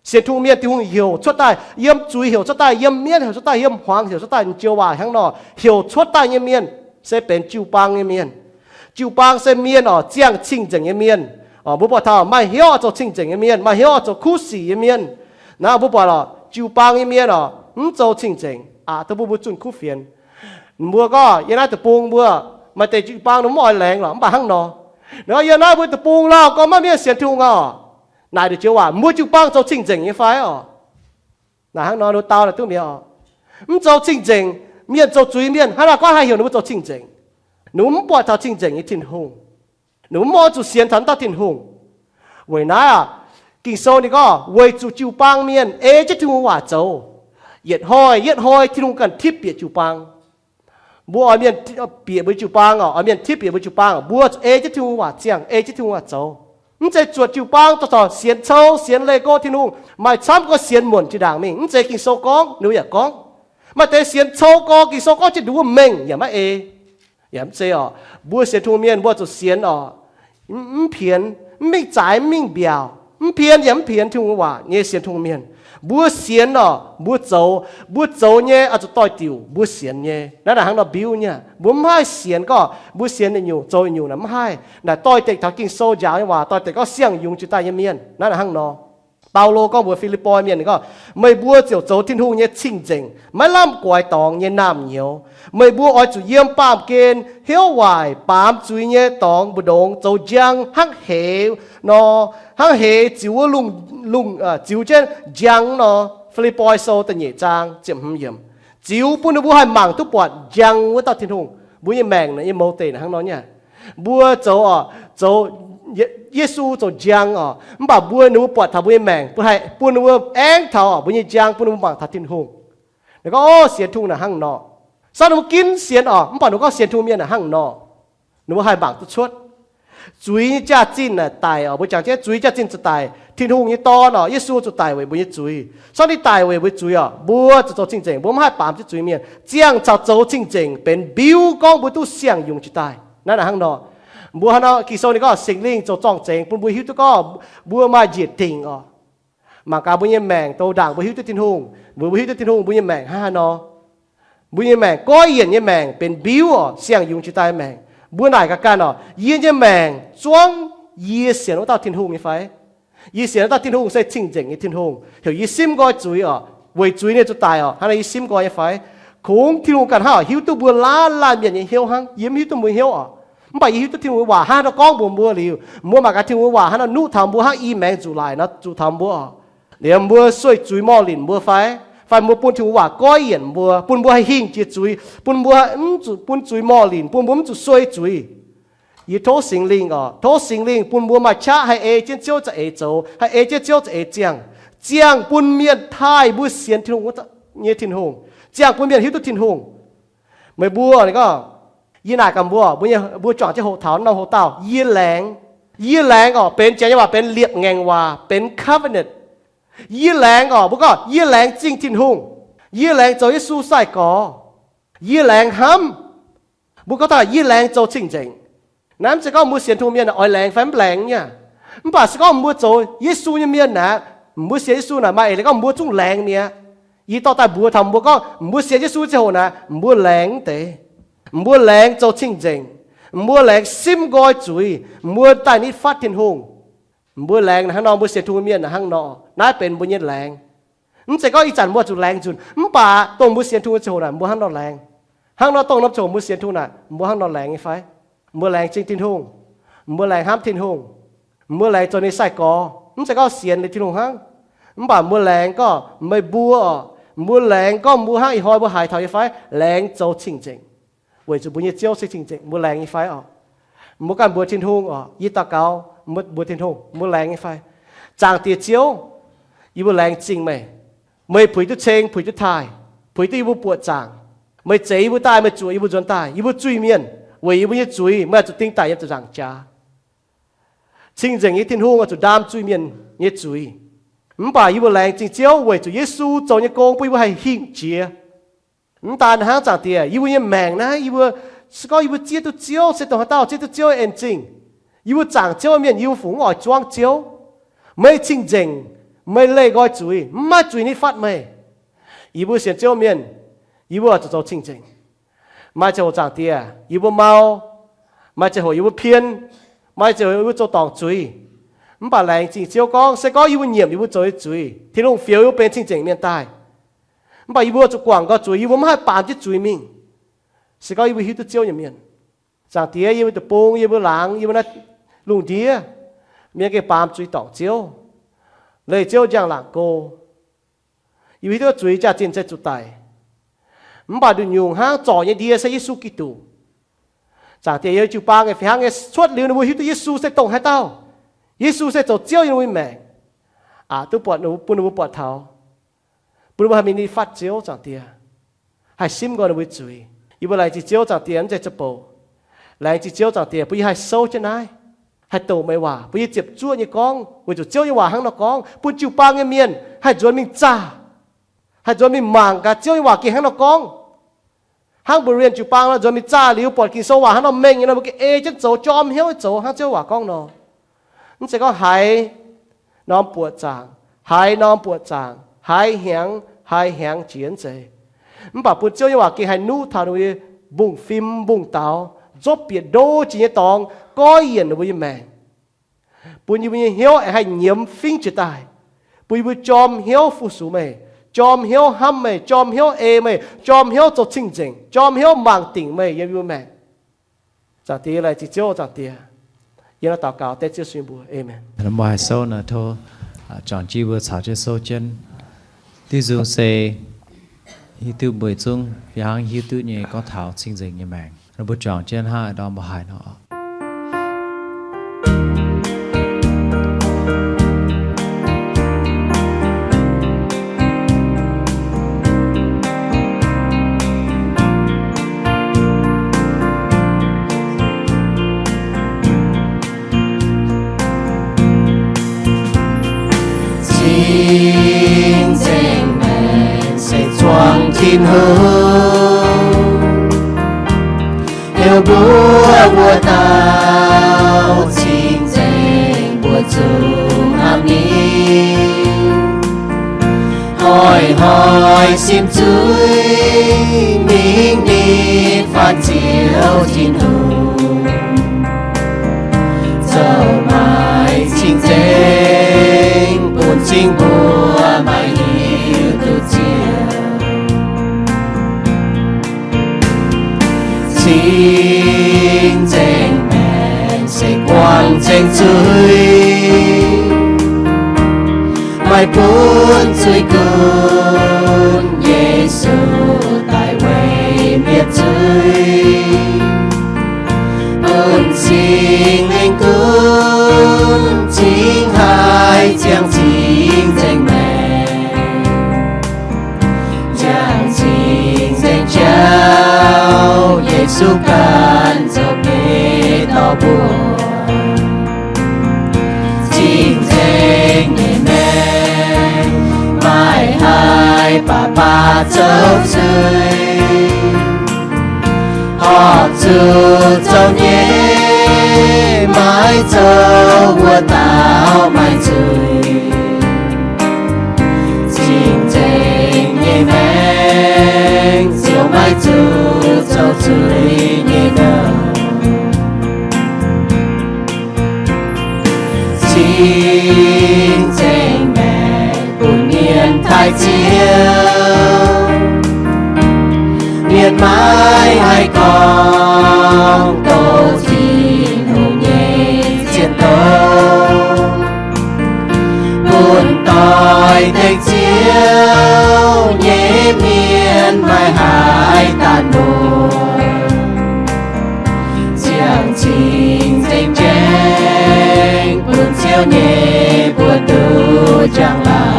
Sienx Tin-Hungh mienh, Tin-Hungh heuc cuotv daaih, yiem zuiz heuc cuotv daaih, yiem mienv heuc cuotv daaih, yiem hmuangx heuc cuotv daaih, joux waac hnangv nor, heuc cuotv daaih nyei mienh se benx jiu-baang nyei mienh. Jiu-baang se mienh oc, ziangh cing-nzengc nyei mienh. Mbuo buatc taux maaih hnyouv oix zoux cing-nzengc nyei mienh, maaih hnyouv oix zoux kuv sic nyei mienh. Naaiv mbuo buatc oc, jiu-baang nyei mienh oc, mv zoux cing-nzengc aqc, duqv bun mbuo zunh kuv fienx. Mbuo gorngv yiem naaiv deic-bung mbuo maaih deix jiu-baang ninh mv oix laengz lorqc, mv baac hnangv nor. Ninh gorngv yiem naaiv mbuo deic-bung lauh gorngv maiv mienh sienx Tin-Hungh oc. Naaic ninh joux waac, mbuo jiu-baang zoux cing-nzengc nyei fai oc? Naaic hnangv nor ninh dau naaic duqv mi'aqv oc. Mv zoux cing-nzengc, mienh zoux zuiz mienh, hnangv naaic gorngv haih heuc ninh mbuo zoux cing-nzengc? Ninh mbuo mv buatc taux cing-nzengc nyei Tin-Hungh. Ninh mbuo mv oix zuqc sienx taux naaiv dauh Tin-Hungh. Weic naaiv aqv, Ging-Sou ninh gorngv weic zuqc jiu-baang mienh ei jienv Tin-Hungh waac zoux. Yietc hnoi yietv hnoi Tin-Hungh ganh tipv bieqc jiu-baang. Mbuo oix mienh bieqc mbuo jiu-baang oc, oix mienh tipv bieqc mbuo jiu-baang, mbuo zuqc ei jienv Tin-Hungh waac ziangh, ei jienv Tin-Hungh waac zoux. Mv zeiz zuotc jiu-baang daaih corc sienx cou, sienx leih go Tin-Hungh, maaih camv gorngv sienx muonc jiex ndaangc mingh. Mv zeiz, Ging-Sou gorngv, ninh mbuo yaac gorngv. Maaih deix sienx cou go, Ging-Sou gorngv jienv nduov mengh yaac maiv ei. Yaac mv zeiz oc. Mbuo sienx Tin-Hungh mienh mbuo zuqc sienx oc, mv pienx, mv mingh zaaix, mv mingh mbiaauc, mv pien yaac mv pienx Tin-Hungh waac nyei sienx Tin-Hungh mienh. Mbuo sienx oc, mbuo zoux, mbuo zoux nyei oix zuqc doix-diuc mbuo sienx nyei. Naaiv naaic hnangv nor mbiuv nyei. Mbuo mv haih sienx gorngv mbuo sienx nyungc zoux nyungc naaic mv haih. Naaic doix-dekc taux Ging-Sou njaaux nyei waac, doix-dekc gorngv siang-yungz jiex daaih nyei mienh. Naaiv naaic hnangv nor. Baulo gorngv mbuox Fi^lipv^poi Mienh, ninh gorngv, meih mbuo ziouc zoux Tin-Hungh nyei cing-nzengc, maiv lamh guaix dorngx nyei naamh nyouz. Meih mbuo oix zuqc yiem baamh gen hnyouv waaic baamz zuiz nyei dorngx mbu'ndongx zoux njang hnangv heix nor, hnangv heix ziux wuov lungh, lungh, ziux jienv njang nor. Fi^lipv^poi Sou da'nyeic zaang ziepc hmz yiemc. Ziux bun ninh mbuo haih mangc duqv buatc njang wuov dauh Tin-Hungh. Mbuo nyei maengc naaic nyei mouz deic naaic hnangv nor nyei. Mbuo zoux, zoux Yesu zoux njang oc, mv baac mbuo, ninh mbuo buatc taux mbuo nyei maengc, bun haih, bun ninh mbuo aengx taux mbuo nyei njang, bun ninh mbuo mangc taux Tin-Hungh. Ninh gorngv, o, sienx Tin-Hungh naaic hnangv nor. Sav ninh mbuo ginv sienx oc, mv baac ninh gorngv sienx Tin-Hungh mienh naaic hnangv nor. Ninh mbuo haih mangc duqv cuotv. Zuiz nyei jaax-zinh naaic daic oc, mbuo jangx jienv zuiz jaax-zinh zuqc daic. Tin-Hungh nyei Dorn orqc, Yesu zuqc daic weic mbuo nyei zuiz. Se gorngv ninh daic weic mbuo nyei zuiz orqc, mbuo zuqc zoux cing-nzengc. Mbuo maiv haih baamz jienv zuiz mienh. Ziangh caux zoux cing-nzengc benx mbiuv gorngv mbuo duqv siang-yungz jiex daaih. Naaiv naaic hnangv nor, mbuo hnangv nor Ging-Sou ninh gorngv Singx Lingh zoux zorng-zengx bun mbuo hiuv duqv gorngv mbuo maaih njiec dingc orqc. Mangc gaax mbuo nyei maengc douz ndaangc mbuo hiuv duqv Tin-Hungh. Mbuo, mbuo hiuv duqv Tin-Hungh, mbuo nyei maengc hnangv haaix nor? Mbuo nyei maengc, goiv yienc nyei maengc benx mbiuv orqc, siang-yungz jiex daaih maengc. Mbuo naaic gaax ganh orqc, yie nyei maengc zuangv yie sienx wuov dauh Tin-Hungh nyei fai? Yie sienx wuov dauh Tin-Hungh se cing-nzengc nyei Tin-Hungh, heuc yie simv nqoi zuiz orqc, weic zuiz ninh zuqc daic orqc, hnangv naaic yie simv nqoi nyei fai? Kungx Tin-Hungh ganh hnangv orqc hiuv duqv mbuo laanh laanh mienh nyei hnyouv hnangv. Yie mv hiuv duqv mbuo hnyouv orqc. Mv baac yie hiuv duqv Tin-Hungh nyei waac hnangv haaix nor gorngv mbuox mbuo liuz, mbuo mangc gaax Tin-Hungh nyei waac hnangv haaix nor nuqv taux mbuo, hnangv i maengx nzuqc laic nor zuqc taux mbuo orqc. Liemh mbuo sueih zuiz morh linc mbuo fai, fai mbuo bun Tin-Hungh waac goiv yienc mbuo, bun mbuo haih hingh jiex zuiz, bun mbuo haih mv zuqc bun zuiz morh linc, bun mbuo mv zuqc sueih zuiz. Yie tov Singx Lingh orqc, tov Singx Lingh bun mbuo maaih qaqv haih ei jienv Ziouv za'eix zoux, haih ei jienv Ziouv za'eix ziangh. Ziangh bun mienh taaih mbuo sienx Tin-Hungh nyei Tin-Hungh. Ziangh bun mienh hiuv duqv Tin-Hungh. Meih mbuo, ninh gorngv, yie naaic gaax mbuo, mbuo juangc jienv hoqc taux norm hoc-dauh, yie laengz. Yie laengz orqc, benx janx nyei waac benx liepc ngaengc waac, benx covenant. Yie laengz orqc, mbuo gorngv yie laengz zingh Tin-Hungh. Yie laengz zoux Yesu sai-gorx. Yie laengz hnamv. Mbuo gorngv taux yie laengz zoux cing-nzengc. Naaiv mv zeiz gorngv mbuo sienx Tin-Hungh mienh oix laengz fai mv laengz nyei aqv. Mv baac se gorngv mbuo zoux Yesu nyei mienh naaic, mbuo sienx Yesu naaic maaih eix leiz gorngv mbuo zungv laengz mi'aqv. Yie dorh daaih mbuox taux mbuo gorngv mbuo sienx Yesu ziangh hoc naaic, mbuo laengz mv deix. Mbuo laengz zoux cing-nzengc. Mbuo laengz simv nqoi zuiz. Mbuo daaih nitv fatv Tin-Hungh. Mbuo laengz naaic hnangv nor, mbuo sienx Tin-Hungh mienh naaic hnangv nor. Naaiv benx mbuo nyei laengz. Mv zeiz gorngv ih zanc mbuo zuqc laengz nzunc, mv baac dongh mbuo sienx Tin-Hungh nyei ziangh hoc naaic mbuo hnangv nor laengz. Hnangv nor dongh norm ziangh hoc mbuo sienx Tin-Hungh naaic mbuo hnangv nor laengz nyei fai? Mbuo laengz zingh Tin-Hungh. Mbuo laengz hnamv Tin-Hungh. Mbuo laengz zoux ninh sai-gorx. Mv zeiz gorngv sienx liuz Tin-Hungh hnangv, mv baac mbuo laengz gorngv meih mbuo orqc, mbuo laengz gorngv mbuo hnangv ih hnoi mbuo haiz taux nyei fai? Laengz zoux cing-nzengc. Weic zuqc mbuo nyei Ziouv se cing-nzengc, mbuo laengz nyei fai orqc? Mbuo ganh mbuox Tin-Hungh orqc, yie daux gaux, mbuox Tin-Hungh, mbuo laengz nyei fai? Zaangc Diex Ziouv, yie mbuo laengz zingh meih. Meih puix duqv ceng, puix duqv taaih, puix duqv yie mbuo buoqc zaangc. Meih zeix yie mbuo daaih, meih zuoqc yie mbuo nzuonx daaih, yie mbuo zuiz-mienh, weic yie mbuo nyei zuiz meih oix zuqc ding daic yiem ziepc nzaangc jaax. Cing-nzengc nyei Tin-Hungh oix zuqc ndaam zuiz-mienh nyei zuiz. Mv baac yie mbuo laengz zingh Ziouv weic zuqc Yesu zoux nyei gong bun yie mbuo haih hingh jiex. Mv daan hnangv, Zaangc Diex, yie mbuo nyei maengc naaiv, yie mbuo, se gorngv yie mbuo zieqv duqv Ziouv se dongh haaix dauh zieqv duqv Ziouv en zingh. Yie mbuo zaangc Ziouv mienh, yie mbuo fungc mv oix zuangv Ziouv. Meih cing-nzengc, meih leih nqoi zuiz, mv maaih zuiz nitv fatv meih. Yie mbuo sienx Ziouv mienh, yie mbuo zuqc zoux cing-nzengc. Maaih ziangh hoc, Zaangc Diex, yie mbuo mau, maaih ziangh hoc yie mbuo pien, maaih ziangh hoc yie mbuo zoux dorngc zuiz. Mv baac laengz zingh Ziouv gorngv, se gorngv yie mbuo nyiemc yie mbuo zoux nyei zuiz, Tin-Hungh fioux yie mbuo benx cing-nzengc mienh daaih. Mv baac yie mbuo zuqc guangc nqoi zuiz, yie mbuo mv haih baamz jienv zuiz mingh. Se gorngv yie mbuo hiuv duqv Ziouv nyei mienh, Zaangc Diex, yie mbuo deic-bung, yie mbuo laangz, yie mbuo naaiv lungh ndiev, mienh gengh baamz zuiz dorngc Ziouv, leih Ziouv njang-laangc go. Yie mbuo hiuv duqv zuiz jaax-zinh se zuqc daic. Mv baac nduqc nyungc hnangv zorc nyei ndie se Yesu Giduc. Zaangc Diex, yie jiu-baang fih hnangv nyei cuotv liuz ninh mbuo hiuv duqv Yesu se dongh haaix dauh. Yesu se zoux Ziouv yiem ninh mbuo maengc. Aqc duqv buatc, bun ninh mbuo buatc taux, bun ninh mbuo haih mingh nitv fatv Ziouv, Zaangc Diex, haih simv nqoi ninh mbuo zuiz. Yie mbuo laengz zingh Ziouv, Zaangc Diex, mv zeiz za'bouc. Laengz zingh Ziouv, Zaangc Diex, bun yie haih souv jienv naaiv, haih doqc meih waac, bun yie ziepc zuoqv nyei gorngv weic zuqc Ziouv nyei waac hnangv nor gorngv, bun jiu-baang nyei mienh haih nzuonx mingh zaah, haih nzuonx mingh mangc gaax Ziouv nyei waac gengh hnangv nor gorngv. Hnangv Berean jiu-baang nor, nzuonx mingh zaah liuz buatc Ging-Sou waac hnangv nor mengh nyei nor, mbuo gengh ei jienv zoux, jorm hnyouv zoux hnangv Ziouv waac gorngv nor. Mv zeiz gorngv haiz norm buoqc zaangc, haiz norm buoqc zaangc, haiz hnyangx, haiz hnyangx jiex, mv zeiz. Mv baac bun Ziouv nyei waac gengh haih nuqv taux ninh mbuo nyei mbungv-fim mbungv-daux, nzopv bieqc ndo jiex nyei dorngx goiv yienc ninh mbuo nyei maengc, bun yie mbuo nyei hnyouv aengx haih nyiemz fingv jiex daaih, bun yie mbuo jorm hnyouv fu-sux meih, jorm hnyouv hnamv meih, jorm hnyouv ei meih, jorm hnyouv zoux cing-nzengc, jorm hnyouv mangc dingc meih yiem yie mbuo maengc. Zaangc Diex, laengz zingh Ziouv, Zaangc Diex. Yie naaiv daux gaux dengv Ziouv Yesu nyei mbuox. Aamen. Mbuo haih souv naaiv, tov juangc jienv mbuo caux jienv souv jienv. Diuh nzung se hiuv duqv mbuo yietc zungv fih hnangv hiuv duqv nyei gorngv taux cing-nzengc nyei maengc. Mbuo juangc jienv hnangv ndorm mbuo haiz nor. Tin-Hungh heuc mbuo wuov dauh cing-nzengc mbuo zuqc hnamv ninh, hoic hnoi sim zuiz mingh nitv faanh Ziouv Tin-Hungh, zoux maaih cing-nzengc bun cing mbuo maaih hiuv duqv ziec. Cing-nzengc maengc se buangh nzengc zuiz, maaih bun zuiz-gunv Yesu daaih weic mietc zuiz, bun Singx Lingh gunv cingx haiz ziangh cing-nzengc maengc. Ziangh cing-nzengc jauv, Yesu ganh zoux biei dorh mbuo. Cing-nzengc nyei maengc maaih haiz baac baac zoux zuiz, horpc zuqc zoux nyei, maiv zoux wuov dauh maaih zuiz. Cing-nzengc nyei maengc ziouc maiv zuqc zoux zuiz nyei nouh. Cing-nzengc maengc bun mienh taaih Ziouv, mienh maiv haih gorngv doqc Tin-Hungh nyei zienh doz, bun doix dengh Ziouv nyei mienh maiv haih daanh muoz. Ziangh cing-nzengc jangx bun Ziouv nyei mbuox duqv njang-laangc.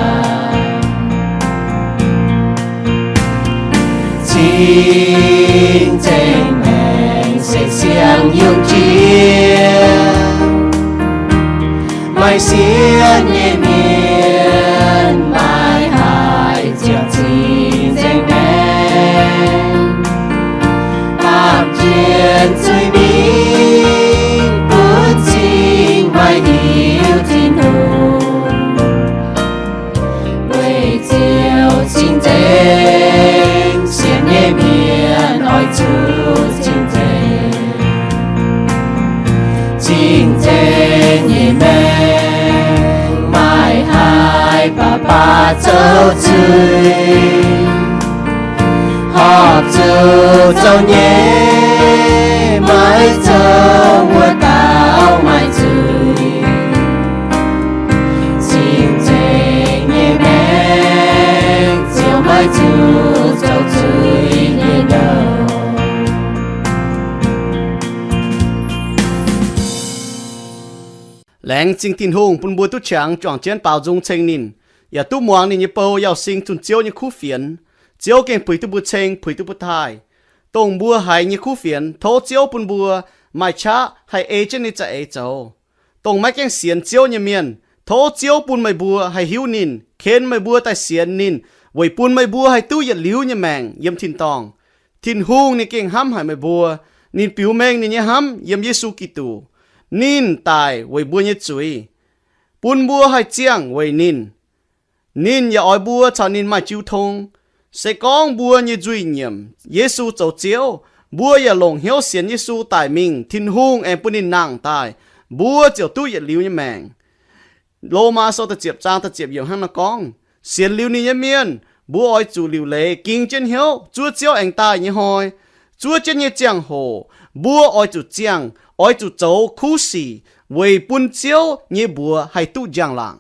Cing-nzengc maengc se siang-yungh jiex, maaih sienx nyei mienh maiv haih ziangh cing-nzengc maengc, baamh jienv zuiz-mingh bun cing maiv hiuv Tin-Hungh. Weic Ziouv cing-nzengc, sienx nyei mienh oix zuqc cing-nzengc. Cing-nzengc nyei maengc maaih haiz baac baac zoux zuiz, horpc zuqc zoux nyei, maiv zoux wuov dauh maaih zuiz. Cing-nzengc nyei maengc ziouc maiv zuqc zoux zuiz nyei nouh. Laengz zingh Tin-Hungh bun mbuo duqv qangx juangc jienv baaux nzung ceng ninh, yaac duqv muangx ninh nyei bou Yauh Sing zunh Ziouv nyei kuv fienx. Ziouv gengh puix duqv mbuo ceng, puix duqv mbuo taaih. Dongh mbuo haiz nyei kuv fienx, tov Ziouv bun mbuo maaih qaqv haih ei jienv ninh za'eix zoux. Dongh maiv gaengh sienx Ziouv nyei mienh, tov Ziouv bun meih mbuo haih hiuv ninh, ken meih mbuo daaih sienx ninh, weic bun meih mbuo haih duqv yietc liuz nyei maengc yiem tin-dorngh. Tin-Hungh ninh gengh hnamv haic meih mbuo. Ninh biux mengh ninh nyei hnamv yiem Yesu Giduc. Ninh daic weic mbuo nyei zuiz, bun mbuo haih ziangh weic ninh. Ninh yaac oix mbuo caux ninh maaih jiu tong. Se gorngv mbuo nyei nzuih nyiemc Yesu zoux Ziouv, mbuo yaac longc hnyouv sienx Yesu daic mingh, Tin-Hungh aengx bun ninh nangh daaih, mbuo ziouc duqv yietc liuz nyei maengc. Lomaa sou da'ziepc zaang da'ziepc yiemc hnangv naaiv gorngv, sienx liuz ninh nyei mienh, mbuo oix zuqc liuc leiz ging jienv hnyouv zuov Ziouv aengx daaih nyei hnoi. Zuov jienv nyei ziangh hoc mbuo oix zuqc ziangh, oix zuqc zoux kuv sic weic bun Ziouv nyei mbuox haih duqv njang-laangc.